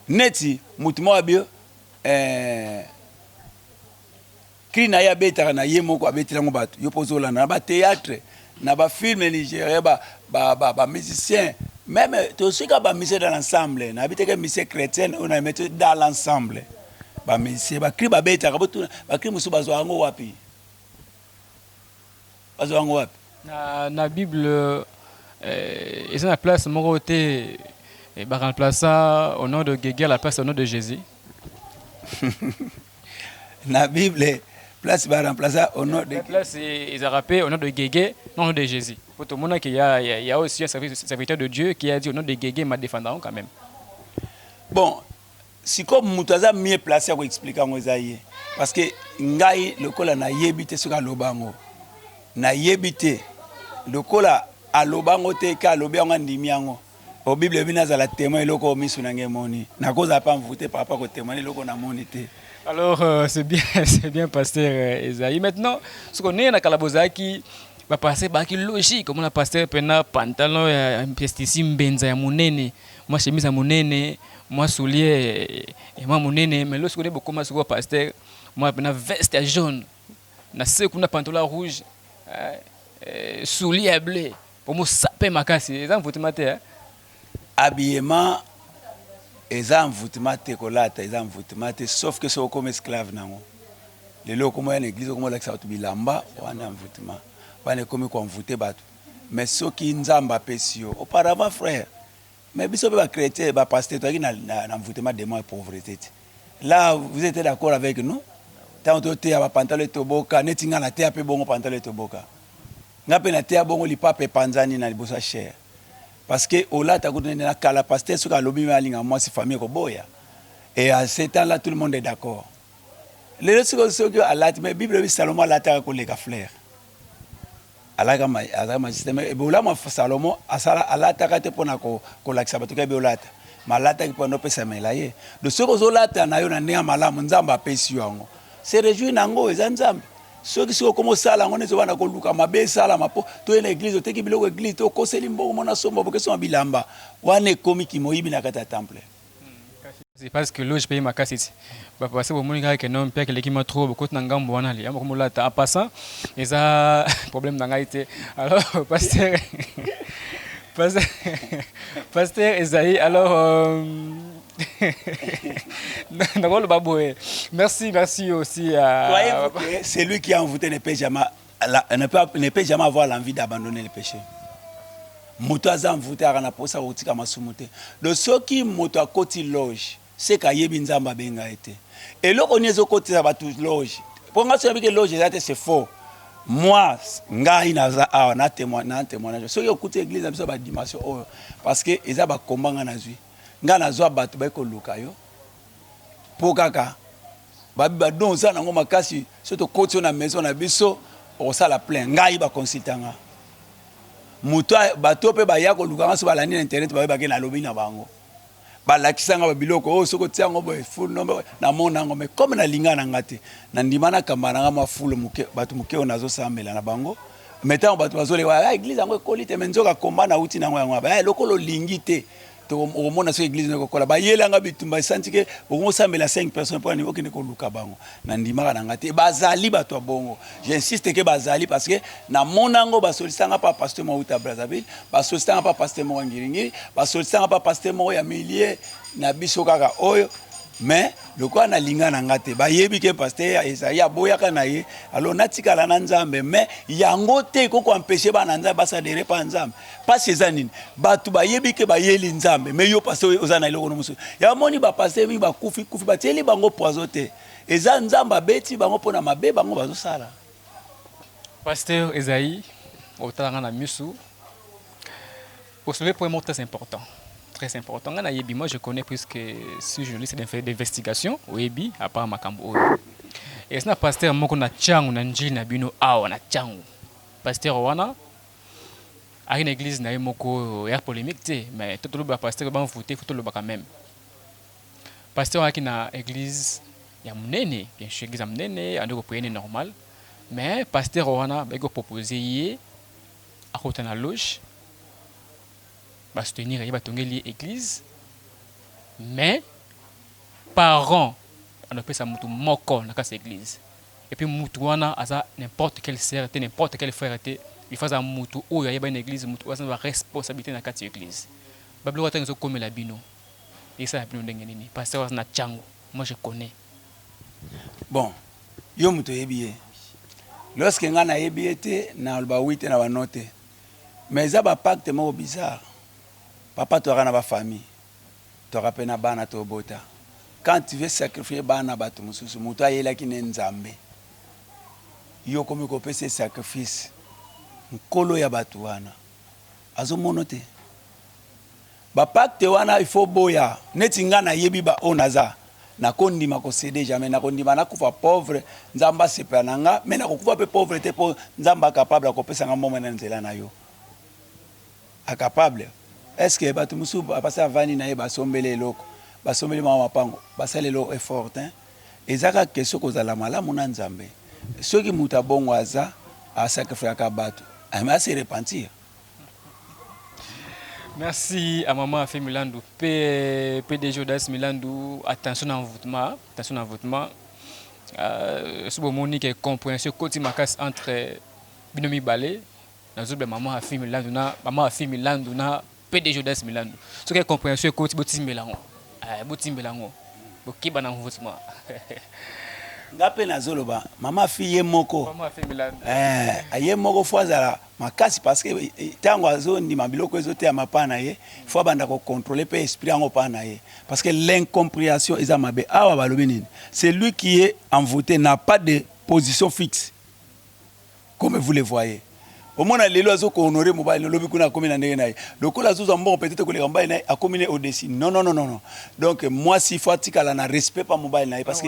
neti motu moko abi cri na ye abetaka na ye moko, abeteli yango bato, yo mpo ozolanda na bathéâtre, na bafilm nigérien, bamusicien, même tosika bamusicien dans l'ensemble, nayebi teke musicien chrétienne oyo na mete dans l'ensemble, bamusicien, bacri babetaka, botuna bacri mosusu bazwa yango wapi? Bazwa yango wapi? Na Bible eza na place moko te baremplaça au nom de Gege à la place au nom de Jésus. Na Bible, place baremplaça au nom de La place ezalaka mpe au nom de Gege, non au nom de Jésus, po tomonaki ya aussi un serviteur de Dieu qui a dit au nom de Gege ma défendant quand même. Bon, sikoyo moto aza mieux placé ya koexpliquer yango eza ye, parce que ngai lokola nayebi te soki aloba yango, nayebi te lokola aloba yango te, ke alobi yango, andimi yango. O Bible ebi nazala témoin eloko oyo miso na ngai emoni, nakozala mpa mvute par rapport kotémoigne eloko namoni te. Alors c'est bien, c'est bien, pasteur Esaïe. Maintenant, ce qu'on est na kala bozalaki bapasteur bazalaki logique. Omona pasteur mpena pantalon ya pestisi mbenza ya monene, mwa chemise ya monene, mwa soulier ya mwa monene. Mais lorsque bokóma sikoyo pasteur, mwa mpena veste ya jaune na se kuna, pantalon ya rouge, soulier ya bleu, po mosape makasi, eza envoûtement te, hein? Habillement eza envoûtement te, kolata eza envoûtement te, sauf que soki okoma esclave nango. Lelo okoma ya na église, okoma olakisa bato bilamba wana, envoûtement wana ekomi koenvoûter bato. Mais soki Nzambe apesi yo auparavant, frère, mais biso mpe bachrétien, bapasteur, toyaki na envoûtement démon ya pauvreté te. Là, vous êtes d'accord avec nous? Ntango toteya, bapantalon etoboka, neti nga nateya mpe bongo, pantalon etoboka, nga mpe nateya bongo, lipapa epanzani na liboso ya chaire. Parce que olata kutu nde na kala, pasteur soki alobi me alinga mwasi, famille ekoboya. Et à ce temps là, tout le monde est d'accord. Lelo soki soki alati, mais Bible ebi Salomo alataka koleka fleur, alaka azalaka magicien. Mais bolamu, Salomo asala, alataka te mpona kolakisa bato kayebi olata, ma alataki mpona opesamela ye. Donc soki ozolata na yo na ndenge ya malamu, Nzambe apesi yo yango, se réjouir na yango, eza Nzambe. Soki okoma osala yango neti obanda koluka mabe esalama mpo toye na église, oteki biloko église, to okoseli mbongo mona somba bokesoma bilamba, wana ekomi kimoyibi na kati ya temple. C'est parce que loge paye makasi ti bapase, bomoni kaka ke non, mpe akeleki ma trop, bokoti na ngambo wana le yambo komolata. En passant, eza problème na ngai te. Alors pasteur Esaïe, alors nakoloba boye, merci, merci aussi à Croyez-vous que celui qui a envoûté ne peut jamais avoir l'envie d'abandonner le péché? Moto aza envoûté aka na posa kotika masumu te. Donc soki moto akoti loge, seka ayebi Nzambe abenga ye te. Eloko nini ezokotisa bato loge? Mpo nga soki nabiki loge eza te, c'est faux. Moi, ngai naza awa na témoignage. Soki okuti église na biso, badimension oyo, parce que eza bakomba nga nazwi, ngai nazwa bato bai koluka yo mpo kaka babi badon oza nango makasi. Soki tokoti yo na maison na biso, okosala plein. Ngai baconsulta nga moto, bato mpe baya koluka nga. So balandi na internet, bayebaki nalobi na bango, balakisa nga babiloko oyo soki otia yango boye, fulu nombe namona yango. Mais comme nalinga na nga te, nandima nakamba na nga mwa fulu moke, bato moke oyo nazosambela na bango. Mais ntango bato bazoleka, ah, église yango ekoli te. Mais nzoka komba nauti nango yango, baya lokola olingi te, okomona soki église no ekokola. Bayelanga bitumba, esanti ke okosambela 5 personnes mpo nini okende koluka bango. Nandimaka na nga te. Bazali bato ya bongo, j'insiste ke bazali, parce que namona yango. Basolisanga pa pasteur moko uta Brazzaville, basolisanga pa pasteur moko ya Ngiringiri, basolisanga pa pasteur moko ya milieu na biso kaka oyo. Mais lokola nalinga na nga te, bayebi ke pasteur Ezali aboyaka na ye, alors natikala na Nzambe. Mais yango te ekoki koempêcher bana Nzambe basadere pa Nzambe. Mpasi eza nini? Bato bayebi ke bayeli Nzambe, mais yo pasteur oza na eloko no mosusu. Yamoni bapasteur mingi bakufi kufi, batieli bango poison te, eza Nzambe abeti bango mpona mabe bango bazosala. Pasteur Esaïe, otalanga na misu, osoulevé point moko très important, très important. Nga nayebi, moi je connais, puisque suis journaliste d'investigation. Oyebi, à part makambo oyo, eza na pasteur moko na Tiango, na Njili na bino awa na Tiango. Pasteur wana aki na église na ye moko ya polémique te, mais to toloba pasteur banvoûté, faut toloba quand même. Pasteur ayaki na église ya monene, bien sûr, église ya monene, ande koprier ne normal. Mais pasteur wana bayaki kopropose ye akota na loge, basoutenir ye, batongeli ye église, mais parent anopesa mutu moko na kati ya église. Et puis mutu wana aza n'importe quelle sœur te, n'importe quel frère te, il faut aza mutu oyo ayeba na église, mutu oyo aza na baresponsabilité na kati ya église. Babiloko ntango ezokomela bino, esala bino ndenge nini? Pasteur aza na Tiango, moi je connais. Bon, yo moto oyebi ye, lorsque ngai nayebi ye te, naloba oui te na bano te. Mais eza bapacte moko bizarre, papa. Toyaka na bafamille, toyaka mpe na bana tobota. Quand tu veux sacrifier bana bato mosusu, moto ayelaki ne Nzambe, yo okomi kopesa sacrifice. Nkolo ya bato wana azomona te. Bapacte wana, il faut boya. Neti nga nayebi ba oyo naza, nakondima kocéder jamais. Nakondima nakufa pauvre, Nzambe asepela na nga, mais nakokufa mpe pauvre te, mpo Nzambe acapable akopesa nga mbongo na nzela na yo, acapable. Est ce que bato mosusu bapasi avandi na ye, basombeli eloko, basombeli mama mapango, basali eloko effort te? Eza kaka question kozala malamu na Nzambe. Soki moto abongo aza asacrifiaka bato, mais ase repentir. Merci à maman Afé Milandou, PDG Odas Milandou. Attention à envoûtement, attention à envoûtement. So bomoni ke compréhension koti makasi entre bino mibale, nazobela maman Afé Milandou na maman Afé Milandou na PDG Odas Milandou. Soki compréhension ekoti, botimbela yango, botimbela yango, bokiba na envoûtement. Nga mpe nazoloba mama fi ye moko, ye moko faut azala makasi, parce que ntango azondima biloko ezoteyama mpa na ye, faut abanda kocontrôler mpe esprit yango mpa na ye, parce que l'incompréhension eza mabe. Awa balobi nini? Celui qui est envoûté n'a pas de position fixe comme vous le voyez. Omona lelo azo ko honorer mobali na lobi kuna akomi na ndenge na ye. Lokola azozwa mbongo peut-être koleka mobali na ye, akomi ne au-dessus. Non, non, non, non, non. Donc mwasi il faut atikala na respect pa mobali na ye parce que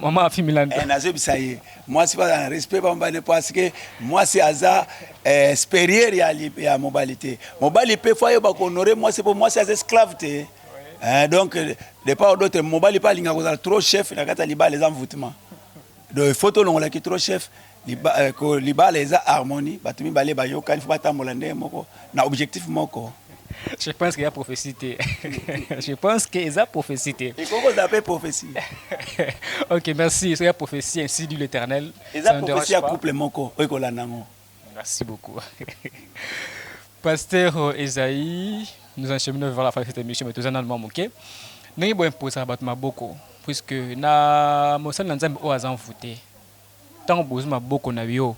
Mama Afi Milando. Eh, nazoyebisa ye mwasi faut azala na respect pa mobali na ye parce que mwasi aza eh, supérieur ya, ya mobali te. Mobali mpe faut ayeba ko honorer mwasi mpo mwasi aza esclave te. Eh, donc de part d'autre, mobali mpe alingaka kozala trop chef na kati ya libala, eza envoûtement. Donc il faut tolongolaki trop chef. Libala eza harmonie, bato mibale bayokani, faut batambola ndenge moko na objectif moko. Je pense qu'il y a prophétie te. Je pense que eza prophétie te. Ekoki kozala mpe prophétie. Ok, merci. C'est la prophétie, ainsi dit l'Éternel. Eza prophétie ya couple moko oyo ekolanda yango. Merci beaucoup. Pasteur Esaïe, nous enchaînons vers la fin de cette émission, mais toza nanu mwa moke. Ndenge boimposaka bato maboko, puisque na mosali na Nzambe oyo aza envoûté, ntango bozwi maboko na yo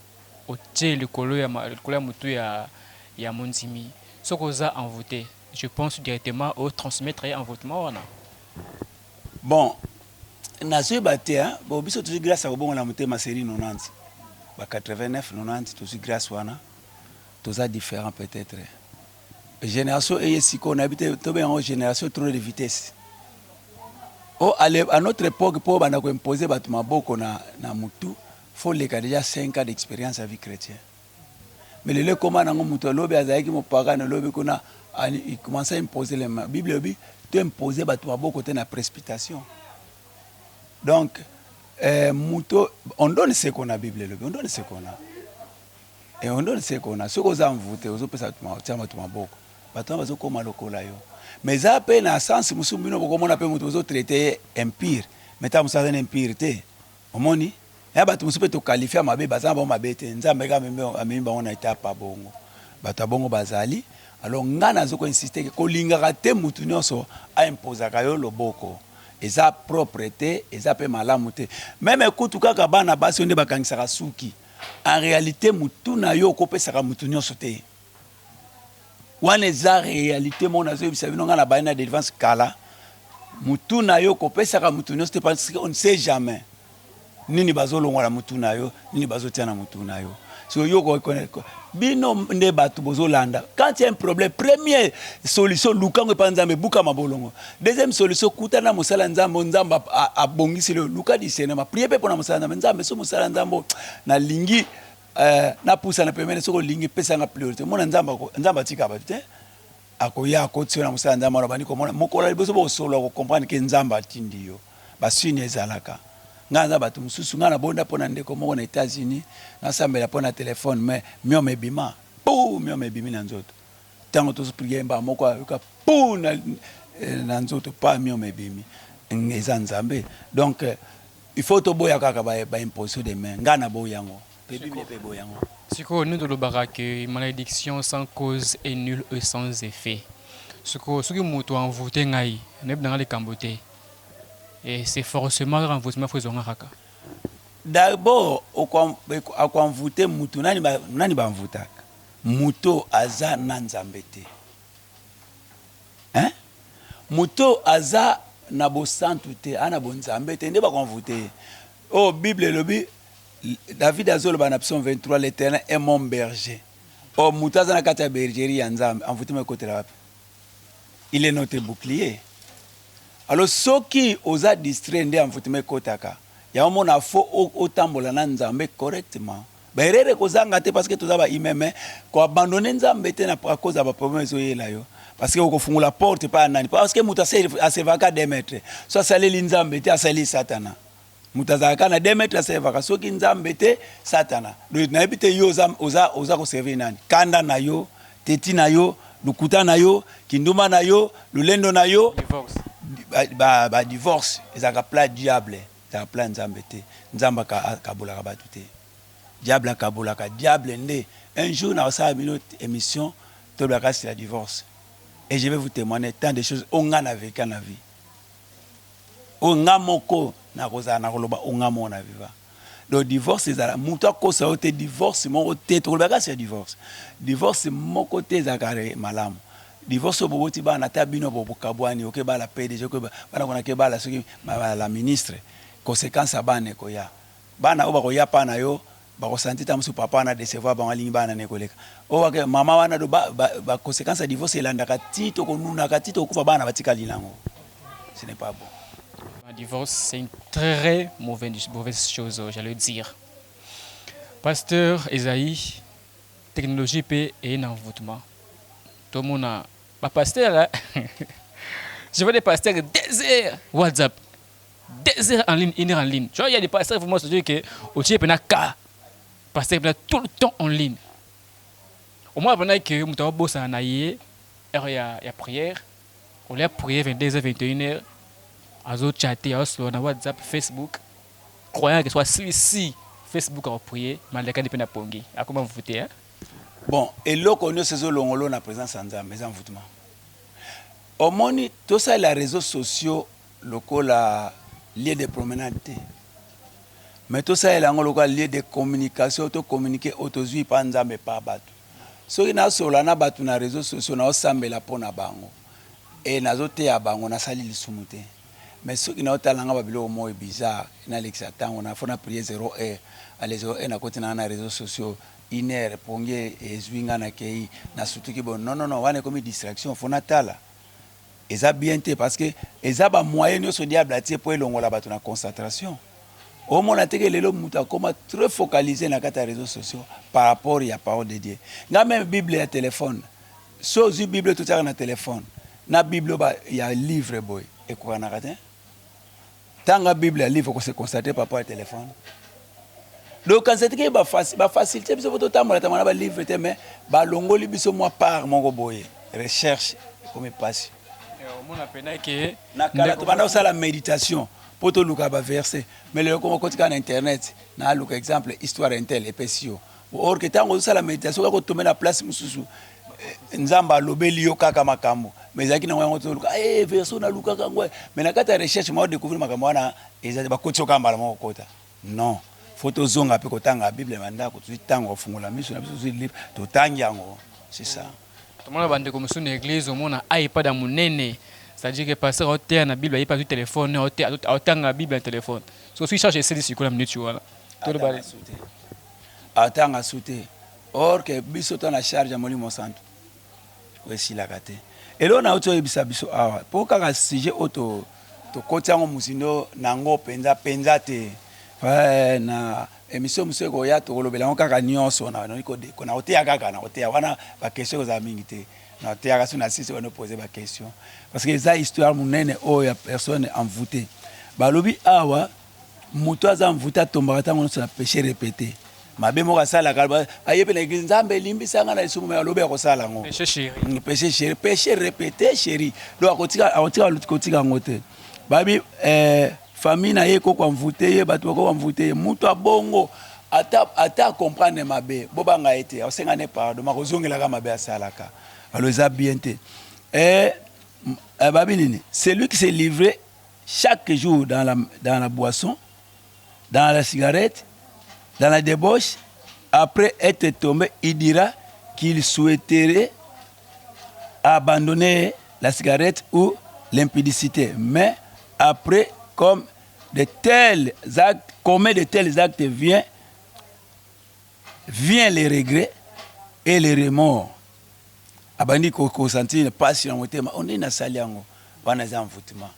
otie likolo ya motu ya mondimi, soki oza envoûté, je pense directement otransmettre ye envoûtement wana. Bon, nazoyeba te, hein? Bon, biso tozwi grâce ya kobongola motema série 90, ba 89, 90, tozwi grâce wana, toza différent. Peut-être génération eye sikoyo, nayebi te, tobenga yango génération trop de vitesse. O à notre époque, mpo banda koimpose bato maboko na mutu, faut leka déjà 5 ans d'expérience ya vie chrétien. Mais lelo ekóma nango, moto alobi azalaki mopagane, alobi kuna, il commence à imposer les mains. Bible elobi to imposer bato maboko te na précipitation. Donc moto, on donne ce qu'on a. Bible elobi on donne ce qu'on a et on donne ce qu'on a. Soki oza envoûté, ozopesa, tia bato maboko, bato wana bazokóma lokola yo. Mais eza mpe na sens mosusu, bino bokomona mpe moto bozotraite ye impur, mais ta mosusu aza na impur te. Omoni ya bato mosusu mpe toqualifia mabe, baza na bango mabe te, Nzambe kaka amemi bango na etape ya bongo. Bato ya bongo bazali. Alors ngai nazo koinsiste ke kolingaka te mutu nyonso aimposaka yo loboko. Eza propre te, eza mpe malamu te. Même kutu kaka bana basi oyo nde bakangisaka suki, en réalité mutu na yo okopesaka mutu nyonso te. Wana eza réalité moko nazoyebisa bino. Ngai na bali na délivrance kala, mutu na yo kopesaka mutu nyonso te, parce que on ne sait jamais nini bazolongola mutu na yo, nini bazotia na mutu na yo. So yo, bino nde bato bozolanda, quand il y a un problème, première solution, lukango epa Nzambe, buka mabolongo. Deuxième solution, kutana mosala Nzambe. Nzambe abongiseli yo, luka discernement, prie mpe mpona mosala Nzambe. Nzambe, so mosala Nzambe nalingi napusana pembeni, soki olingi pesanga priorité. Mona Nzambe, Nzambe atika bato te, akoya akoti yo na mosala Nzambe wana. Bandi komona mokolo ya liboso, bosolola, kocomprendre ke Nzambe atindi yo. Basini ezalaka. Ngai naza bato mosusu, ngai nabonda mpo na ndeko moko na États-Unis, nasambela mpo na telefone, mais myome ebima pu, myome ebimi na nzoto. Ntango tozoprier, mbala moko ayoka pu na nzoto pa myome ebimi. Eza Nzambe. Donc il faut toboya kaka baimposition de main. Ngai naboyi yango mpe Bible mpe eboyi yango. Sikoyo nini tolobaka ke malédiction sans cause est nulle et sans effet? Sikoyo soki moto envoûte ngai, nayebi nanga likambo te, et c'est forcément kaka envoûtement faut ezonga kaka? D'abord akoenvoûte mutu nani? Nani baenvoûtaka? Moto aza na Nzambe te, hein? Moto aza na bosantu te, aza na bonzambe te, nde bakoenvoûte ye. Oyo Bible elobi, David azoloba na Psaume 23: "L'Éternel est mon berger." Oyo moto aza na kati ya bergerie ya Nzambe, envoûtement ekotela wapi? Il est notre bouclier. Alors soki oza distrait, nde envoûtement ekotaka. Yango mona, faut otambola na Nzambe correctement. Baerreur ekozanga te, parce que toza bahumain, mais koabandonner Nzambe te na cause ya baproblème ezoyela yo, parce que okofungola porte epai ya nani? Parce que moto aservaka deux maîtres: so asaleli Nzambe te, asaleli Satana. Moto azalaka na deux maîtres, aservaka soki Nzambe te, Satana. Donc nayebi te yo oza koservir nani. Kanda na yo, teti na yo, lokuta na yo, kindumba na yo, lolendo na yo, badivorce ezalaka plan diable, ezalaka plan Nzambe te. Nzambe akabolaka bato te, diable akabolaka. Diable nde un jour nakosala bino émission, tolobaka sur la divorce, et je vais vous témoigner tant de choses oyo nga na vécu na vie, oyo nga moko nakozala nakoloba, oyo nga moko na viva. Donc divorce ezala, moto akosa yo te, divorce moko te. Tokolobaka sur divorce, divorce moko te ezalaka malamu. Divorce oyo boboti bana, ata bino bokabwani, oke bala PDG, bana kona ke bala soki la ministre, conséquence ya bana ekoya, bana oyo bakoya pa na yo. Bakosentir ntango mosusu papa wana décevoir bango, alingi bana ne koleka oyo wake mama wana. Do baconséquence ya divorce elandaka ti tokonunaka, ti tokokufa, bana batikali nango. Ce n'est pas bon. Un divorce, c'est une très mauvaise, mauvaise chose, j'allais dire. Pasteur Esaïe, technologie mpe eye na envoûtement. Tomona bapasteur, je vois des pasteurs 2 heures WhatsApp, 2 heures en ligne, 1 heure en ligne. Tu vois, il y a des pasteurs vraiment, c'est que otie pena ka pasteur pena tout le temps en ligne. Au moins pena que moto abosana na ye heure ya prière, olia prière 22h, 21h, azochatter, azosolola na WhatsApp, Facebook, croyant que soit si Facebook akoprier, malekani mpe na pongi, akoma envoûté, hein? Bon, eloko nyonso ezolongolo na présence ya Nzambe eza envoûtement. Omoni, tosalela réseaux sociaux lokola lieu de promenade te, mais tosalela yango lokola lieu de communication. Tocommuniquer oyo tozwi mpa Nzambe pa bato. Soki nasola na bato na réseaux sociaux, naosambela mpo na bango e nazoteya bango, nasali lisumu te. Mais soki naotala nga babiloko moko bizarre, nalekisa ntango na fo na prier 0 heure, ale 0 heure nakoti nanga na réseaux sociaux, 1 heure pongi ezwi nga, nakei nasutuki. Bon, non, non, non, wana ekomi distraction. Fo natala, eza bien te, parce que eza bamoyen nyonso diable atie mpo elongola bato na concentration. Omona teke lelo moto akoma très focalisé na kati ya réseaux sociaux par rapport ya parole de Dieu. Nga même Bible ya téléphone, so ozwi Bible totiaka na téléphone na Bible oyo ya livre boye, ekokanaka te. Tanga Bible ya livre, kose constater par rapport ya téléphone. Donc kanisa teke bafacilité biso po totambola tambola na balivre te, mais balongoli biso mwa part moko boye, recherche ekomi mpasi. Omona pena ke Na kala tobanda kosala méditation mpo toluka baverset, mais lelo koma okoti kaka na internet, naluka exemple histoire un tel, epesi yo. Or ke ntango ozosala méditation, kaka otombe na place mosusu, Nzambe alobeli yo kaka makambo, mais ezalaki nango yango toluka verset nalukaka yango. Mais na kati ya recherche mao découvrir makambo wana eza bakoti yo kaka mbala moko kota. Non, faut tozonga mpe kotanga Bible na ndako. Tozwi ntango kofungola miso na biso, tozwi livre, totangi yango, c'est ça. Tomona bandeko mosusu na église, omona iPad ya monene, c'est-à-dire que pasteur aoteya na Bible, ayebi, azwi téléphone, aotanga Bible na téléphone. So soki charge esili sikoyo na minute wana, toloba? Atanga su te. Or ke biso to na charge ya Molimo Santo oyo esilaka te. Eloko na oti oyebisa biso awa, mpo kaka sujet oyo tokoti yango mosindo nango mpenza mpenza te, na émission mosusu ekoya tokolobela yango kaka nyonso. Na koteya kaka, na koteya wana, baquestion ekozala mingi te. Na koteyaka so na sisi wana, opose baquestion, parce que eza histoire monene oyo ya personne envoûté. Balobi awa, moto aza envoûté atombaka ntango nyonso na péché répété. Mabe moko asalaka, aye mpe na église, Nzambe elimbisanga na lisumu, me alobi akosala yango. Péché chéri. Péché chéri, péché répété chéri. Donc akotika kotika yango te. Babi famille na ye koko envoûté ye, bato bako envoûté ye. Moto abongo ata acomprendre mabe, bobanga ye te, aosenga ne pardon, makozongelaka mabe asalaka. Alors eza bien te. Babi nini? Celui qui s'est livré chaque jour dans la boisson, dans la cigarette, dans la débauche, après être tombé, il dira qu'il souhaiterait abandonner la cigarette ou l'impudicité. Mais après, comme de tels actes, commet de tels actes, vient les regrets et les remords. Abandi kosentir mpasi na motema, onde nasali yango wana, eza envoûtement.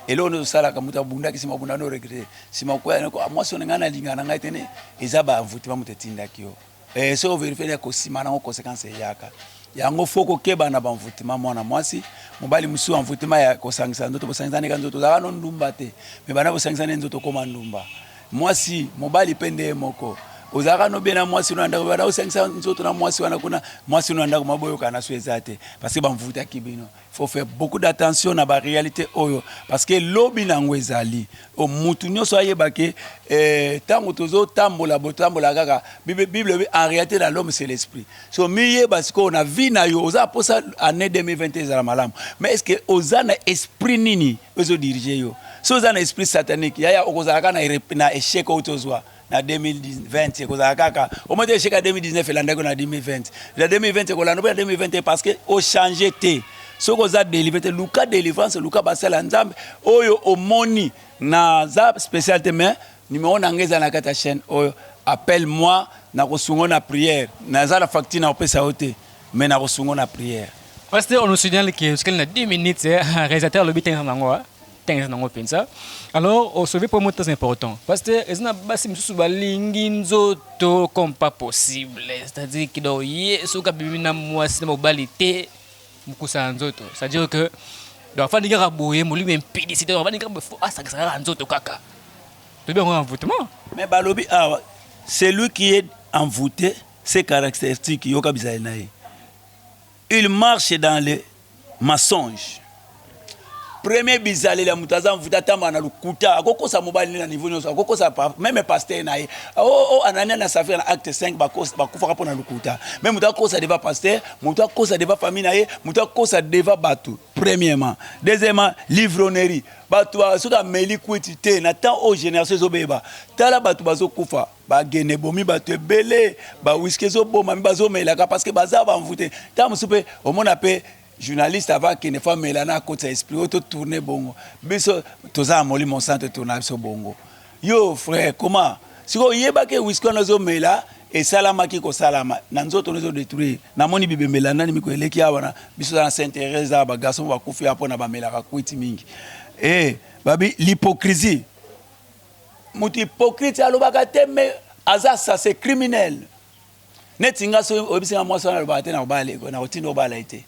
Eloko nyonso osalaka, moto abundaki, nsima abunda no regret, nsima koya mwasi oyo ngai nalinga na ngai te, ne eza baenvoûtement. Moto etindaki yo, soki ovérifier, kosima nango conséquence eyaka. Yango faut kokeba na baenvoûtement. Mwana mwasi, mobali mosusu, envoûtement ya kosangisa nzoto. Bosangisa ndeka nzoto, ozalaka no ndumba te, me banda bosangisa nde nzoto, okóma ndumba. Mwasi, mobali mpe nde ye moko, ozalaka no bien na mwasi no na ndako, banda osangisa nzoto na mwasi wana kuna, mwasi no na ndako, maboyoka na so eza te, parce que bamvutaki bino. Faut faire beaucoup d'attention na baréalité oyo, parce que lobi nango ezali mutu nyonso ayeba ke ntango tozotambola, botambola kaka Bible, en réalité dans l'homme, c'est l'esprit. So miyeba sikoyo na vie na yo. Oza mposa année 2020 ezala malamu, mais est ce que oza na esprit nini ezodirige yo? So oza na esprit satanique, yaya, okozala kaka na échec oyo tozwa na 2020. Ekozala kaka omoi te, échec ya 2019 elandaki na 2020, na 2020 ekolanda mpe na 2021, parce que ochange te. Soki oza délivré te, luka délivrance, luka basala Nzambe oyo omoni. Naza spécial te, mais numéro na ngai eza na kati ya chaîne oyo. Appelle moi, nakosunga na prière. Naza na facture na kopesa yo te, mais nakosunga na prière. Pasteur, on nous signale que jusqu'à 10 minutes, réalisateur lobi tenga nango, tenga nango penza. Alors, au sauver pour moi très important. Pasteur, eza na basi misusu balingi nzoto comme pas possible. C'est-à-dire que do ye soki abimi na mwasi na mobali te mokusa na nzoto. C'est-à-dire que donc afandi kaka boye, molimo impudicité, donc afandi kaka boye, asakisa kaka nzoto kaka. Toyebi yango envoûtement. Mais balobi awa, celui qui est envoûté, ses caractéristiques, yoka bizali na ye. Il marche dans les mensonges. Premier bizaleli ya moto aza envoûté, atambaka na lokuta, akokosa mobali na niveau nyonso, akokosa même pasteur na ye. Oh, Anania na Safira na Acte 5 bakufaka mpo na lokuta. Mais moto akosa devant pasteur, moto akosa devant famille na ye, moto akosa devant bato, premièrement. Deuxièmement, l'ivrognerie. Bato soki ameli kwiti te, na temps oyo génération ezobeba, tala bato bazokufa, bagene ebomi bato ebele, bawiski ezoboma, mi bazomelaka parce que baza baenvoûté. Ntango mosusu mpe omona mpe journaliste ava akende, faut amela na akotisa esprit oyo totourne bongo. Biso toza na Molimo Santo, tourna biso bongo. Yo frère, comment sikoyo oyebaki wiski wana ozomela esalamaki kosalama na nzoto no, ezodétruire? Namoni bibembela nani miko eleki awa na biso na Sainte Thérèse awa, bagarçon bakufi awa mpona bamelaka kwiti mingi. E babi l'hypocrisie, moto hypocrite alobaka te, mais aza sase criminel. Neti nga, soki oyebisinga mwasi wana alobaka te, na kotinda obala ye te,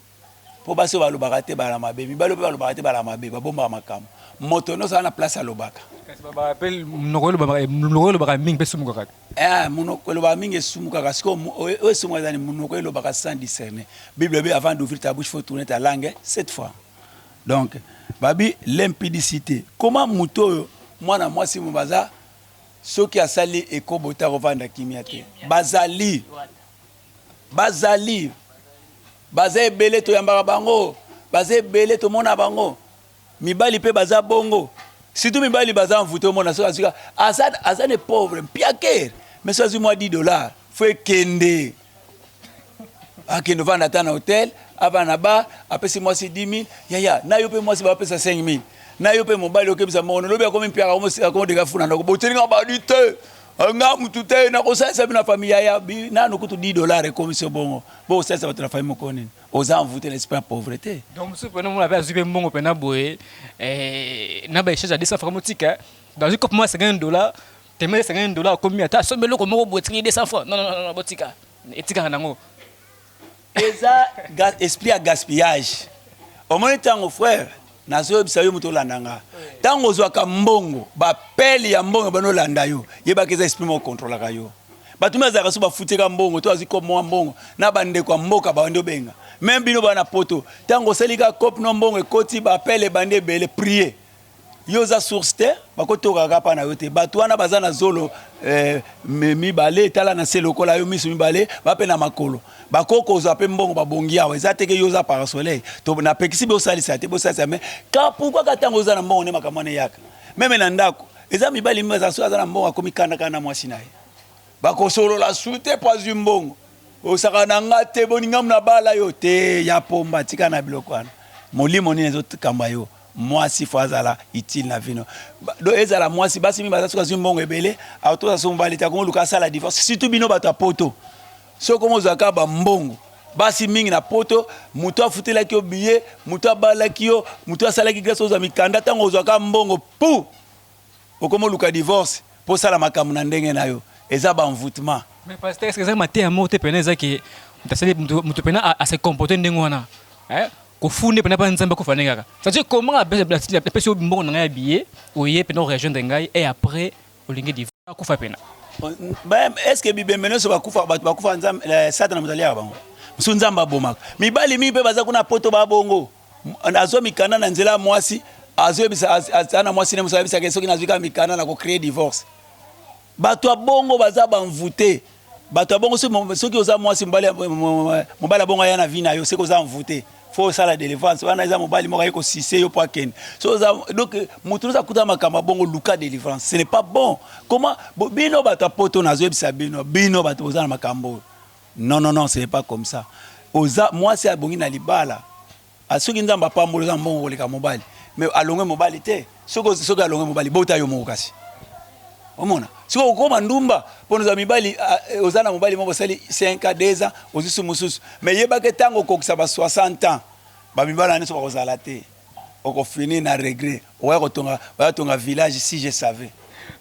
mpo basi oyo balobaka te bala mabe, mibali mpe balobaka te bala mabe, babombaka makambo. Moto nyonso aza na place alobaka. Kasi monoko elobaka mingi mpe esumukaka. Eh, monoko elobaka mingi esumukaka. Sikoyo oyo esumuka ezani? Monoko elobaka sans discerner. Bible ebi: avant d'ouvrir ta bouche, faut tourner ta langue sept fois. Donc babi l'impudicité. Comment moto oyo, mwana mwasi mo baza, soki asali ekobo te, akovanda kimia te. Bazali, bazali, baza ebele, toyambaka bango, baza ebele, tomona bango. Mibali mpe baza bongo, surtout mibali baza envoûté. Omona soki azwika, aza ne pauvre mpiakere, mais soki azwi mwa 10 $, faut ekende, akende ovanda ata na hotel, avanda na bar, apesi mwasi 10 000. Yaya na yo mpe mwasi bapesa 5 000 na yo mpe mobali okebisa mokono, lobi akomi mpiaka, akomodeka funa ndako, botelinga badi te, nga mutu te, nakosalisa bino na famille. Yaya, nanu kutu 10 $ ekomi so bongo, bokosalisa bato na famille moko nini? Oza envoûté na esprit ya pauvreté. Donc mosusu mpena omona mpe azwi mpe mbongo mpena boye na baéchange ya 200 francs, motika donc azwi kope mwa 50 $, teme 50 $, akomi ata asombi eloko moko boye, etiki 200 francs. Non, non, non, botika, etikaka nango. Eza esprit ya gaspillage. Omoni ntango, frère, nazoyebisa yo, moto olanda nga, ntango ozwaka mbongo, bapele ya mbongo bano olanda yo, yebaka eza esprit moko kontrolaka yo. Bato mi azalaka so bafutika mbongo to azwi kope mwa mbongo na bandeko ya mboka, babandi obenga même bino bana poto. Ntango osali ka kope no, mbongo ekoti, bapele ebandi ebele, prie yo oza source te, bakotokaka mpa na yo te. Bato wana baza na zolo mibale, tala na se lokola yo, miso mibale, bape na makolo, bakoki kozwa mpe mbongo babongi awa. Eza teke yo oza parasoleil, to napekisi bosalisa te, bosalisa. Mais ka pourquoi ka ntango oza na mbongo nde makambo wana eyaka? Même na ndako eza mibali mi baza, soki aza na mbongo, akomi kandakanda na mwasi na ye, bakosolola su te po azwi mbongo. Osaka na nga te, boningamu na bala yo te, ya pomba, tika na biloko wana. Molimo nini ezokamba yo? Mwasi faut azala utile na vino. Do ezala mwasi, basi mingi baza, soki azwi mbongo ebele, atoza so mobali te, akomoluka asala divorce. Surtout bino bato ya poto, soki omozwaka bambongo, basi mingi na poto, moto afutelaki yo billet, moto abalaki yo, moto asalaki grâce ozwa mikanda, ntango ozwaka mbongo pu okomoluka divorce mpo osala makambo na ndenge na yo. Eza baenvoûtement. Mais pasteur, est-ce que eza mateya moko te pene eza ke moto asali, moto pena ase comporte ndenge wana, kofunde pena mpa Nzambe akufa ndenge kaka? C'est-à-dire comment apesi yo mbongo na ngai ya billet, oye pena orejoindre ngai et après olingi divorce, akufa pena? Est ce que bibembe nyonso bakufa, bato bakufa, Nzambe, Satana moto aliaka bango? Mosusu Nzambe abomaka. Mibali mingi mpe baza kuna poto, babongo azwa mikanda na nzela ya mwasi, azoyebisa aza na mwasi ne mosu, ayebisaka soki nazwi kaka mikanda na kocréer divorce. Bato ya bongo baza baenvoûté. Bato ya bongo, soki oza mwasi, mobali ya bongo aya na vie na yo, soki oza envoûté, faut osala délivrance wana. Eza mobali moko aye kosise yo mpo akende. So oza donc moto nyonso akuta makambo ya bongo, luka délivrance. Ce n'est pas bon. Comment bino bato ya poto, nazoyebisa bino, bino bato boza na makambo oyo, non, non, non, ce n'est pas comme ça. Oza mwasi abongi na libala. Soki Nzambe apamboli, oza mbongo koleka mobali, mais alongwe mobali te. Soki alongwe mobali, bota yo moko kasi. Omona sikoyo okokoma ndumba mpo ozwa mibali, oza na mobali moko osali 5 ans, 2 ans, ozwi su mosusu. Mais yebaka ntango okokisa ba 60 ans, bamibali wana nyonso bakozala te. Okofinir na regret. Okoya kotonga, oya tonga village si je savais.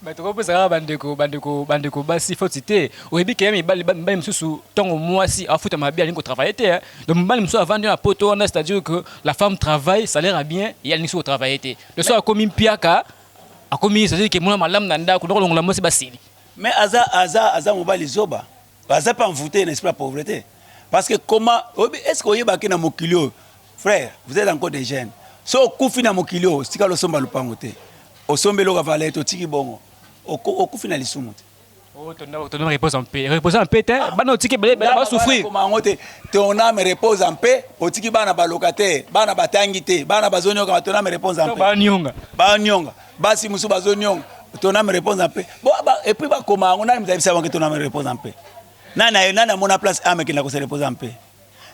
Mais tokopesa kaka bandeko, bandeko, bandeko basi faute te. Oyebi ke mibali, mibali mosusu ntango mwasi afuta mabe alingi kotravailler te, hein. Donc mobali mosusu avandi na poto wana, c'est-à-dire que la femme travaille, salaire a bien, ye alingi soki kotravailler te. Le soir akomi mpiaka, akomi, c'est-à-dire ke mona malamu na ndako, ndako longola mwasi basili. Mais aza, aza, aza mobali zoba. Aza pas envoûté na esprit ya pauvreté. Parce que comment, oyebi, est-ce que oyebaki na mokili oyo, frère, vous êtes encore des jeunes. So okufi na mokili oyo, tika losomba lupango te. Osombi eloko ya valeur te, otiki bongo. Okufi na lisumu te. Oh, ton âme repose en paix. Repose en paix te. Bana otiki ebele ebele ba souffrir. Koma yango te. Ton âme repose en paix. Otiki bana balocataire, bana batangi te, bana bazonioka, ton âme repose en paix. Banionga. Banionga. Basi mosusu bazonionga. Ton âme repose en paix. Bon, ba, et puis bakoma yango nani moto ayebisa bango ton âme repose en paix? Nani nani amona place âme ekenda ko se repose en paix?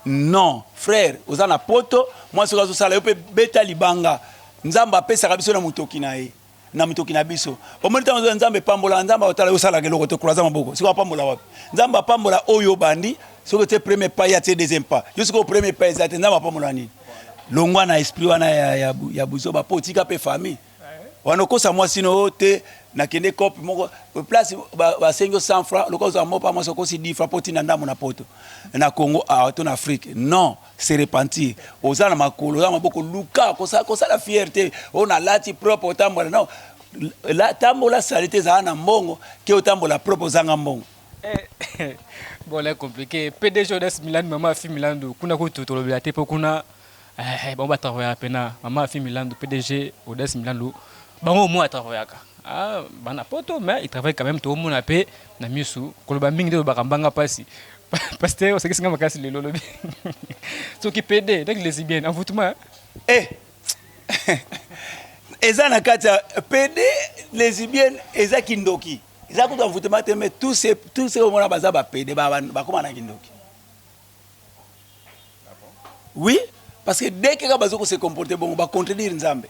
Non, frère, oza na poto, mwasi oyo azosala yo mpe beta libanga. Nzambe apesaka biso na motoki na ye. Na motoki na biso. Omoni ntango Nzambe epambola, Nzambe akotala yo osalaka eloko te, croise maboko. Sikoyo apambola wapi? Nzambe apambola oyo obandi, soki otie premier pas, ye atie deuxième pas. Yo sikoyo premier pas eza te, Nzambe apambola nini? Longwa na esprit wana ya buzoba po otika mpe famille. Wana okosa mwasi no oyo te, nakende cope moko place basengi yo 100 francs, lokola ozwa mopa mwasi okosi 10 francs po otinda ndambo na poto, na Congo awa to na Afrique. Non, se repentir. Oza na makolo, oza na maboko, luka kosala fierté. Oyo nalati propre otambola. Non, la, tambola salite ezala na mbongo ke otambola propre ozanga mbongo. Bon, là compliqué. PDG Odas Milan, maman Afi Milando, kuna kutu tolobela te po kuna bango batravaillaka pena. Maman Afi Milando, PDG Odas Milando, bango au moins atravaillaka. Ah, bana poto, mais il travaille quand même tomona pe na misu. Koloba mingi nde olobaka mbanga pasi. Pasteur osekisi nga makasi lelo olobi. Soki PD, donc lesbienne, envoûtement. Eh. Eza na kati ya PD lesbienne eza kindoki. Eza kutu envoûtement te, mais tous ces omona baza ba PD bakoma na kindoki. Oui, parce que dès que bazo ko se comporter bongo ba contredire Nzambe.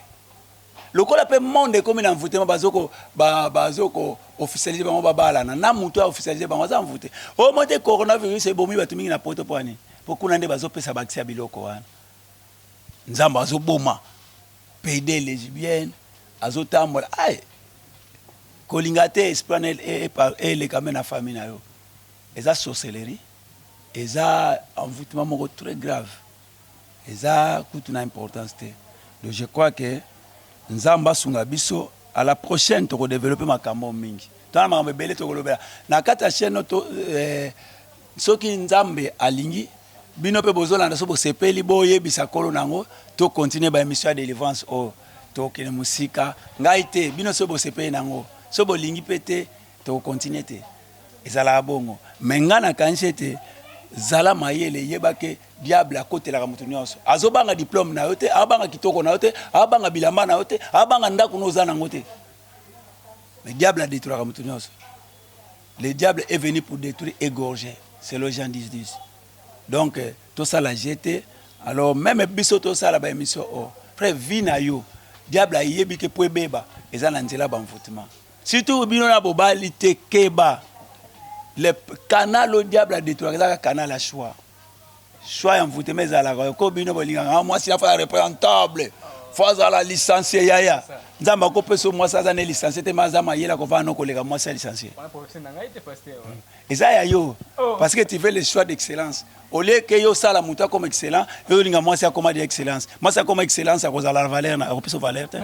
Lokola pe monde ekomi na envoûtement, bazoko ba bazoko officialiser bango babalana na mutu a officialiser bango aza envoûté. Au moins te coronavirus ebomi bato mingi na poto po ani? Po kuna nde bazopesa bakisi ya biloko wana. Nzambe azoboma PD lesbienne azotambola. Ai kolinga te esprit wana eleka me na famille na yo. Eza sorcellerie, eza envoûtement moko très grave. Eza kutu na importance te. Donc je crois que Nzambe asunga biso à la prochaine tokodévelopper makambo mingi. Twana makambo ebele tokolobela na kati ya chaîne to soki Nzambe alingi bino mpe bozolanda so bosepeli boyebisa kolo nango to continuer ba émission ya délivrance oyo tokende mosika ngai te bino so bosepeli nango so bolingi mpe te tokocontinuer te ezalaka bongo. Mais ngai nakanisi ete zala mayele, yeba ke diable akotelaka moto nyonso. Azobanga diplôme na yo te, abanga kitoko na yo te, abanga bilamba na yo te, abanga ndako na oza nango te. Mais diable adétruiraka moto nyonso. Le diable est venu pour détruire, égorger, selon Jean 10 10. Donc tosala jete. Alors même biso tosala ba émission oyo, frère, vie na yo diable ayebi ke po ebeba eza na nzela ba envoûtement. Surtout bino na bobali te, keba. Le canal au diable adétruire ezaka canal ya choix. Choix ya envoûtement ezalaka ko bino bolingaka mwasi afa représentable, fo azala licencié. Yaya, Nzambe akopesa mwasi aza ne licencié te, ma aza mayele akovanda no koleka mwasi ya licencié. Eza ya yo parce que tu fais le choix d'excellence au lieu que yo osala moto akoma excellent. Yo olinga mwasi akoma de excellence, mwasi akoma excellence akozala na valeur na akopesa valeur te.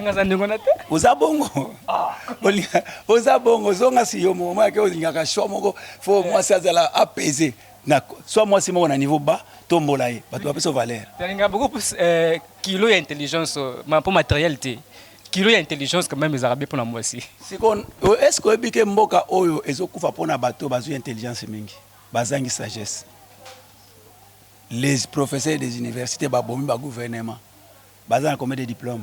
Oza bongo, oza bongo, ozonga si yo moko moyake olingaka choix moko fo mwasi azala apaisé na soit mwasi moko na niveau bas, tombola ye, bato bapesa valeur. Nalinga beaucoup plus kilo ya intelligence, ma mpo matériel te. Kilo ya intelligence quand même ezalaka bien mpona mwasi. Siko est ce que oyebi ke mboka oyo ezokufa mpona bato bazwi intelligence mingi, bazangi sagesse? Les professeurs des universités babomi bagouvernement, baza na combien de diplôme?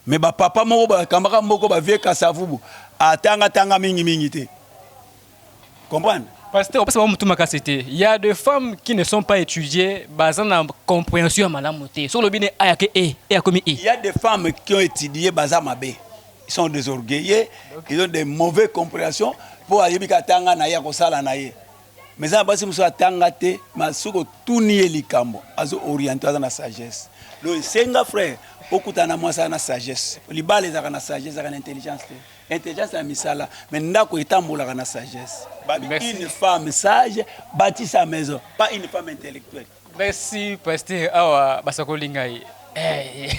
Mais bapapa moko bakambaka moko, bavieux Kasavubu, atangatanga mingimingi te, comprendre? Pasteur, opesa bango mutu makasi te. Il y a des femmes qui ne sont pas étudiées, baza na compréhension ya malamu te. Soki olobi ne ayake e e akomi e. Il y a des femmes qui ont étudié, baza mabe. Ils sont des orgueilleux, ils ont des mauvaises compréhensions mpo ayebi ka atanga na ye, akosala na ye. Mais eza na basi mosusu atanga te, ma soki otuni ye likambo, azo oriente, aza na sagesse. Donc esenga, frère, okutana na mwasi aza na sagesse. Libala ezalaka na sagesse, ezalaka na intelligence te. Intelligence na misala, mais ndako etambolaka na sagesse. Babi, une femme sage bâtit sa maison, pas une femme intellectuelle. Merci, pasteur. Awa basakoli ngai. Eh.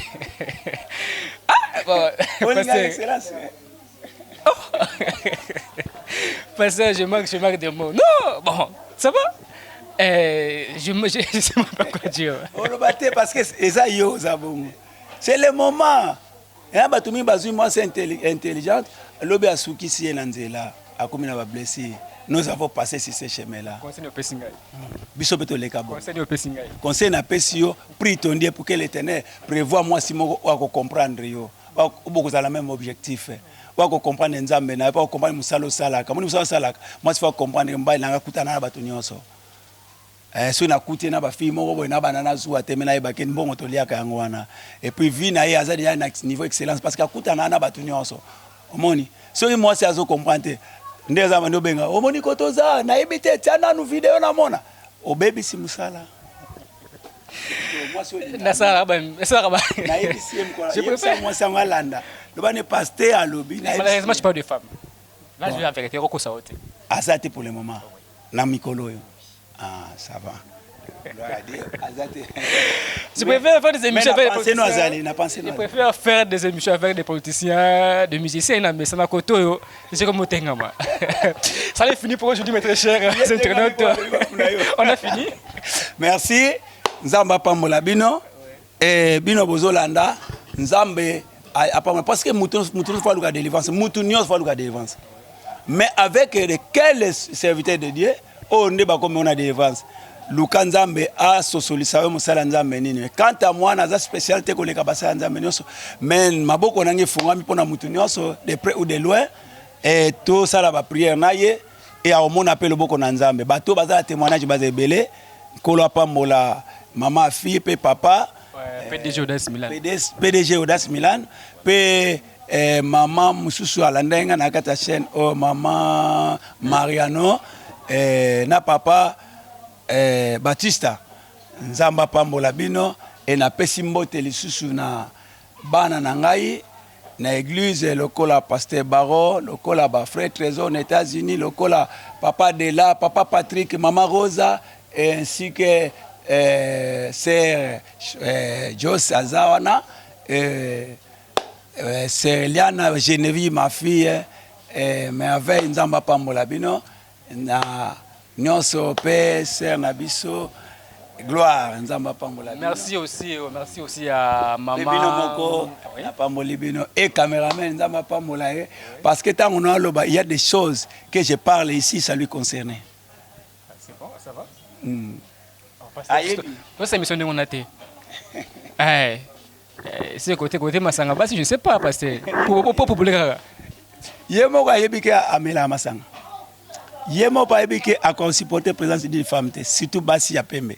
Ah, bon, pasteur. Excellence. Pasteur, je manque de mots. Non, bon, ça va. Je sais même pas quoi dire. Oloba te, parce que eza yo, oza bongo. C'est le moment eya. Bato mingi bazwi mwasi intelligente, lobi asukisi ye na nzela, akomi na bablessure. Nous avons passé sur ce chemin là. Conseil opesi ngai. Biso mpe toleka bon. Conseil opesi ngai. Conseil napesi yo: prie ton Dieu pour que l'Éternel prévoit mwasi moko oyo akocomprendre yo, bokozala même objectif, oyo akocomprendre Nzambe na ye, mpo akocomprendre mosala osalaka. Moni mosala osalaka, mwasi faut acomprendre: mobali nanga akutana na bato nyonso. Soki nakuti ye na bafille moko boye na bana, nazuwa te, me nayebaki mbongo toliaka yango wana. Et puis vie na ye, aza déjà na niveau excellence parce que akutana na bato nyonso. Omoni, soki mwasi azocomprendre te, nde eza bandi obenga, omoni ko toza nayebi te, tia nanu video namona, obebisi mosala. Nasalaka ba Nayebisi ye mokolo, yebisa mwasi yango alanda, loba ne pasteur alobi. Malheureusement, je parle de femme là, je vais en vérité okosa te. Aza te pour le moment na mikolo oyo. Ah, ça va. Je préfère faire des émissions avec des politiciens. Je préfère faire des émissions avec des politiciens, des musiciens, mais ça n'a côté. C'est comme Motengama. Ça est fini pour aujourd'hui, mes très chers internautes. On a fini. Merci. Nzambe apambola bino. Et bino bozolanda, Nzambe apambola, parce que mutu mutu faut aluka délivrance, mutu nyonso faut aluka délivrance. Mais avec quel serviteur de Dieu oyo nde bakomi ona délivrance? Luka Nzambe asosolisa yo mosala ya Nzambe nini. Quant à moi, naza spécial te koleka basala ya Nzambe nyonso, mais maboko nange efungwami mpona mutu nyonso, de près ou de loin. E tosala baprière na ye e akomona mpe loboko na Nzambe. Bato baza na témoignage, baza ebele. Nkolo apambola mama afi mpe papa. PDG Audace Milan. PDG Audace Milan mpe mama mosusu alandaki nga na kati ya chaîne oyo, mama Mariano na papa Batista. Nzambe apambola bino. E napesi mbote lisusu na bana na ngai na église, lokola pasteur Baro, lokola bafrère Trésor na États-Unis, lokola papa Dela, papa Patrick, mama Rosa, et ainsi que sœur Jos aza wana, sœur Eliana Genevieve, ma fille merveille. Nzambe apambola bino na nyonso mpe sœur na biso Gloire, Nzambe apambola. Merci aussi, merci aussi à maman. Bino moko napamboli bino et caméraman, Nzambe apambola ye, parce que ntango naoloba, il y a des choses que je parle ici, ça lui concerne. C'est bon, ça va. Tosa émission ndenge ona te. Eh, c'est côté côté masanga basi, je sais pas, pasteur, po popule kaka. Ye moko ayebi ke amelaka masanga, ye moko ayebi ke akosupporter présence d'une femme te, surtout basi ya pembe.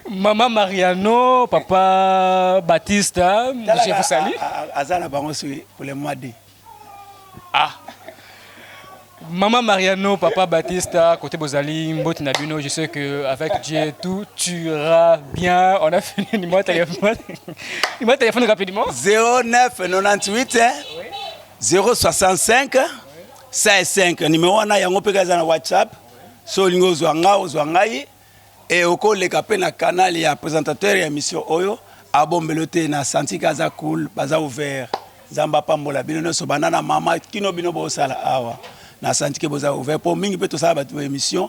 Maman Mariano, papa Baptiste, je vous salue. Aza na bango soki pour le mois de Ah. Maman Mariano, papa Baptiste, côté bozali, mbote na bino, je sais que avec Dieu tout ira bien. On a fini. Numéro de téléphone. Numéro de téléphone rapidement. 09 98 065 65, numéro wana yango mpe eza na WhatsApp. So olingi ozwa nga, ozwa ngai e okoleka mpe na canal ya présentateur ya émission oyo, abombelo te na santi ke aza cool, baza ouvert. Nzambe apambola bino nyonso, banda na mama kino bino bosala awa na santi ke boza ouvert, mpo mingi mpe tosala bato émission,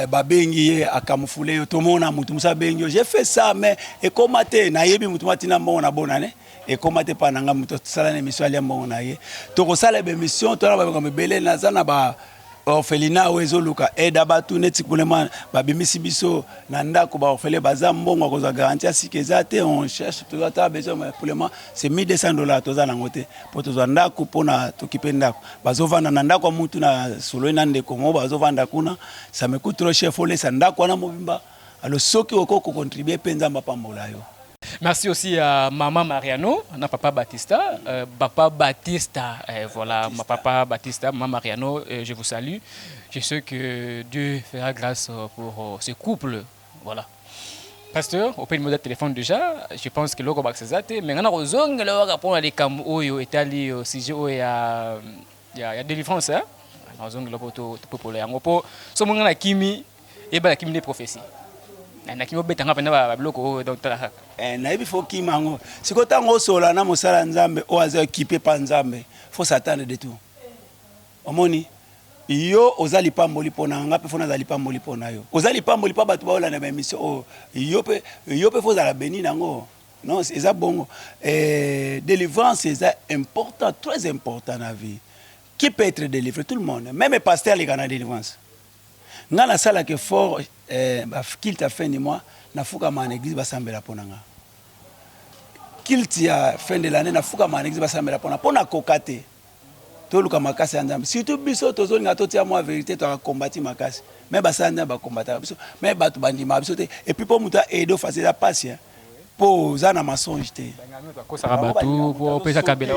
babengi ye, akamufule yo. Tomona motu mosu abengi yo: "J'ai fait ça, mais ekóma te." Nayebi motu mo atina mbongo na bonane, ekóma te mpa na nga. Moto tosala na émission, alia mbongo na ye. Tokosala baémission, tona bamakambo ebele. Naza na ba orphelinat oyo ezoluka aide, bato neti kulema babimisi biso na ndako, baorphelin baza, mbongo akozwa garantie ya sika eza te. On cherche, toza ta besoin pour le moment, c'est 1200 $, toza nango te mpo tozwa ndako mpona tokipe ndako. Bazovanda na ndako ya mutu na soloi na ndeko moko, bazovanda kuna. Ça me coûte trop cher, folesa ndako wana mobimba. Alors soki okoki kocontribue mpe, Nzambe apambola yo. Merci aussi à Maman Mariano, na Papa Batista, Papa Batista, voilà, ma Papa Batista, Maman Mariano, je vous salue. Je sais que Dieu fera grâce pour ce couple, voilà. Pasteur, opesi numéro de téléphone déjà, je pense que loko bakiseza te, mais nga na kozongela waka mpona likambo oyo etali sujet oyo ya délivrance, hein? Nazongela mpo topopola yango, mpo so monga na kimi eyeba na kimi nde prophétie na kimi obetanga mpenza babiloko oyo, donc tala kaka. Nayebi faut kima yango. Sikoyo ntango osola na mosala ya Nzambe oyo aza équipé pa Nzambe, faut s'attendre de tout. Omoni, yo oza lipamboli mpo na nga mpe faut naza lipamboli mpo na yo. Oza lipamboli mpo bato baolanda baémission oyo. Yo mpe faut ozala béni nango. Non, eza bongo. Délivrance eza important, très important na vie. Qui peut être délivré? Tout le monde, même pasteur aleka na délivrance. Nga nasalaka effort, baculte ya fin du mois, nafukama na église, basambela mpo na nga. Culte ya fin de l'année, nafukama na église, basambela mpo nakoka te. Toluka makasi ya Nzambe. Surtout biso tozolinga totia mwa vérité, tokakombati makasi. Me basala Nzambe bakombataka biso, me bato bandimaka biso te. Et puis mpo moto aide ofasi eza pasi, mpo oza na mensonge te. Bakosaka bato mpo opesa kabela.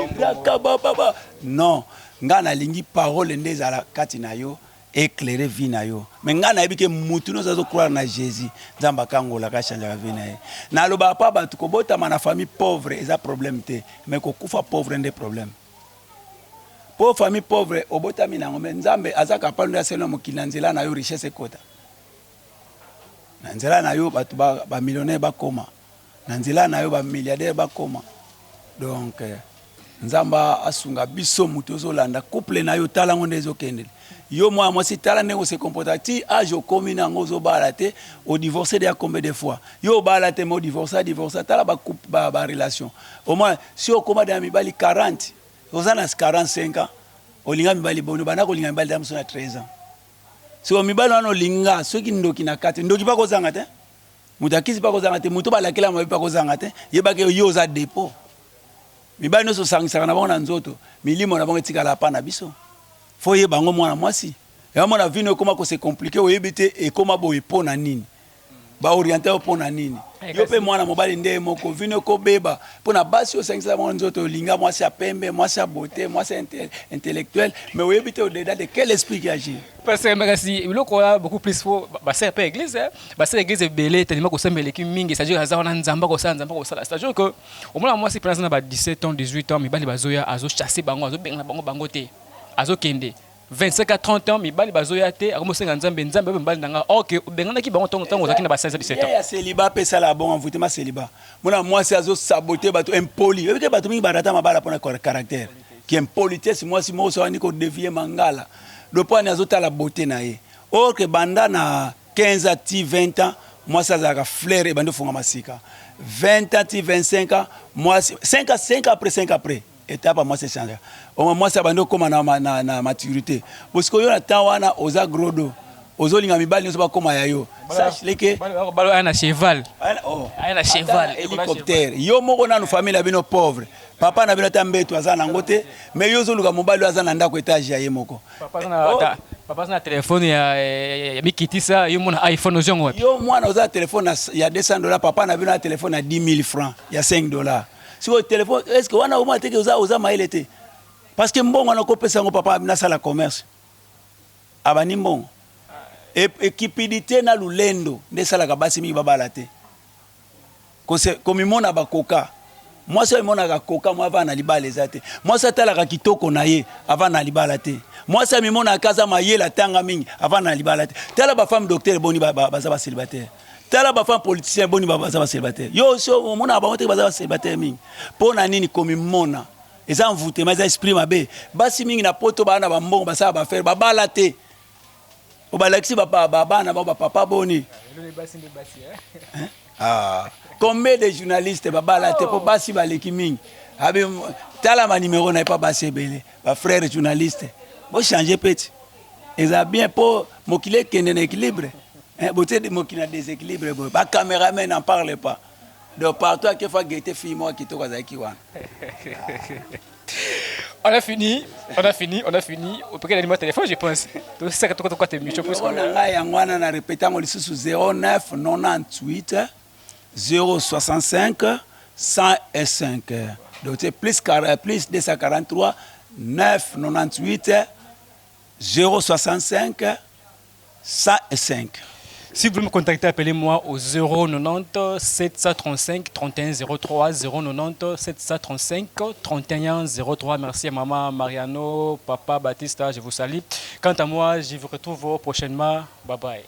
Baba, non, nga nalingi parole nde ezala kati na yo, éclairer vie na yo. Me ngai nayebi ke mutu nyonso azocroire na Jésus, Nzambe akangolaka, achangeaka vie na ye. Nalobaka mpa bato, kobotama na famille pauvre eza problème te, mais kokufa pauvre nde problème. Mpo famille pauvre obotami nango, me Nzambe aza capable nde asali na mokili na nzela na yo richesse ekota na nzela na yo, bato bamillionnaire bakóma na nzela na yo, bamilliardaire bakóma. Donc Nzambe asunga biso. Moto ozolanda, couple na yo, tala yango nde ezokendele. Yo mwana mwasi, tala ndenge ose comporta ti age okomi na yango, ozobala te, odivorce deya combien de fois? Yo obala te, mais odivorce, adivorce. Tala barelation ba au moins si okóma deya mibali 40, oza na 45 ans, olinga mibali boni? Obanda kolinga mibali deya moso na 13 ans. Siko mibali wana olinga, soki ndoki na kati, ndoki mpa kozanga te, moto akisi mpa kozanga te, moto balakela mabe mpa kozanga te. Yebaki yo oza dépôt. Mibali nyonso osangisaka na bango na nzoto, milimo na bango etikala pa na biso. Faut oyeba yango, mwana mwasi. Ya mona vino ekóma kose compliquer, oyebi te ekóma boye mpo na nini, baoriente yo mpo na nini. Yo mpe mwana mobali, nde moko vino ekobeba mpo na basi osangisa bango nzoto. Olinga mwasi ya pembe, mwasi ya beauté, mwasi ya intellectuel, mais oyebi te au-dedans de quel esprit qui agit. Parce que kasi biloko wana beaucoup plus faut basala mpe église, basala église ebele tellement kosambela eleki mingi. C'est-à-dire aza wana, Nzambe akosala, Nzambe akosala. C'est-à-dire que omona mwasi mpenza aza na ba 17 ans, 18 ans, mibali bazoya, azochasse bango, azobengana bango, bango te, azokende. 25 à 30 ans, mibali bazoya te, akomosenga Nzambe: "Nzambe, oyo mibali na nga." Or que obenganaki bango ntango ozalaki na ba 16, 17 ans. Ya célibat mpe esala bongo, envoûtement, célibat. Mona mwasi azosabote bato, impoli. Oyebi ke bato mingi barata mabala mpona caractère ki impolitesse. Mwasi moko so andi kodévier mangala lopo ani azotala beauté na ye. Or que banda na 15 ans ti 20 ans, mwasi azalaka fleur ebandi ofungama sika. 20 ans ti 25 ans, mwasi 5 ans, 5 après 5 après étape, mwasi echange. Oma mwasi abandi okóma na maturité. Bosiko yo na temps wana oza grodo, ozolinga mibali nyonso bakóma ya yo. Sache leke aya na cheval. Oh. Aya na cheval. Hélicoptère. Yo moko nanu, famille na bino pauvre, papa na bino ata mbeto aza nango te, mais yo ozoluka mobali oyo aza na ndako étage ya ye moko. Papa aza na telefone ya mikitisa, yo mona iPhone ozongo wapi? Yo mwana oza na telefone ya 200 dollar, papa na bino na telefone ya 10 000 francs, ya 5 dollar. Sikoyo telefone, est ce que wana omona teke oza mayele te? Parce que mbongo wana okopesa yango papa nasala commerce, abandi mbongo. Cupidité na lulendo nde esalaka basi mingi babala te. Komimona bakoka. Mwasi oyo emonaka koka mo avanda na libala eza te. Mwasi atalaka kitoko na ye, avanda na libala te. Mwasi amimonaka aza mayele, atanga mingi, avanda na libala te. Tala bafemme docteur eboni baza bacélibataire. Tala bafemme politicien eboni baza bacélibataire. Yo so omonaka bango te, baza bacélibataire mingi. Mpo na nini? Komimona eza envoûtement, eza esprit mabe. Basi mingi na Poto baa na bambongo, basala baaffaires, babala te. Obalakisi bana bao bapapa boni. Ah, combien de journalistes babala te mpo basi baleki mingi? Abe tala banimero na ye mpa basi ebele. Bafrère journaliste, bochange peti, eza bien mpo mokili ekende na équilibre. Botie mokili na déséquilibre boye. Bacameraman, n'en parle pas. Donc partout akefa gete fille moko kitoko azalaki wana. On a fini, on a fini, on a fini. On peut numéro de téléphone, je pense. Tout ça, tout tout tout na ngai yango wana, na répéter yango lisusu: 09 98. 065 105. Donc c'est plus, plus 243 9 98 065 105. Si vous voulez me contacter, appelez-moi au 090 735 31 03 090 735 31 03. Merci à maman Mariano, papa Batista, je vous salue. Quant à moi, je vous retrouve prochainement. Bye bye.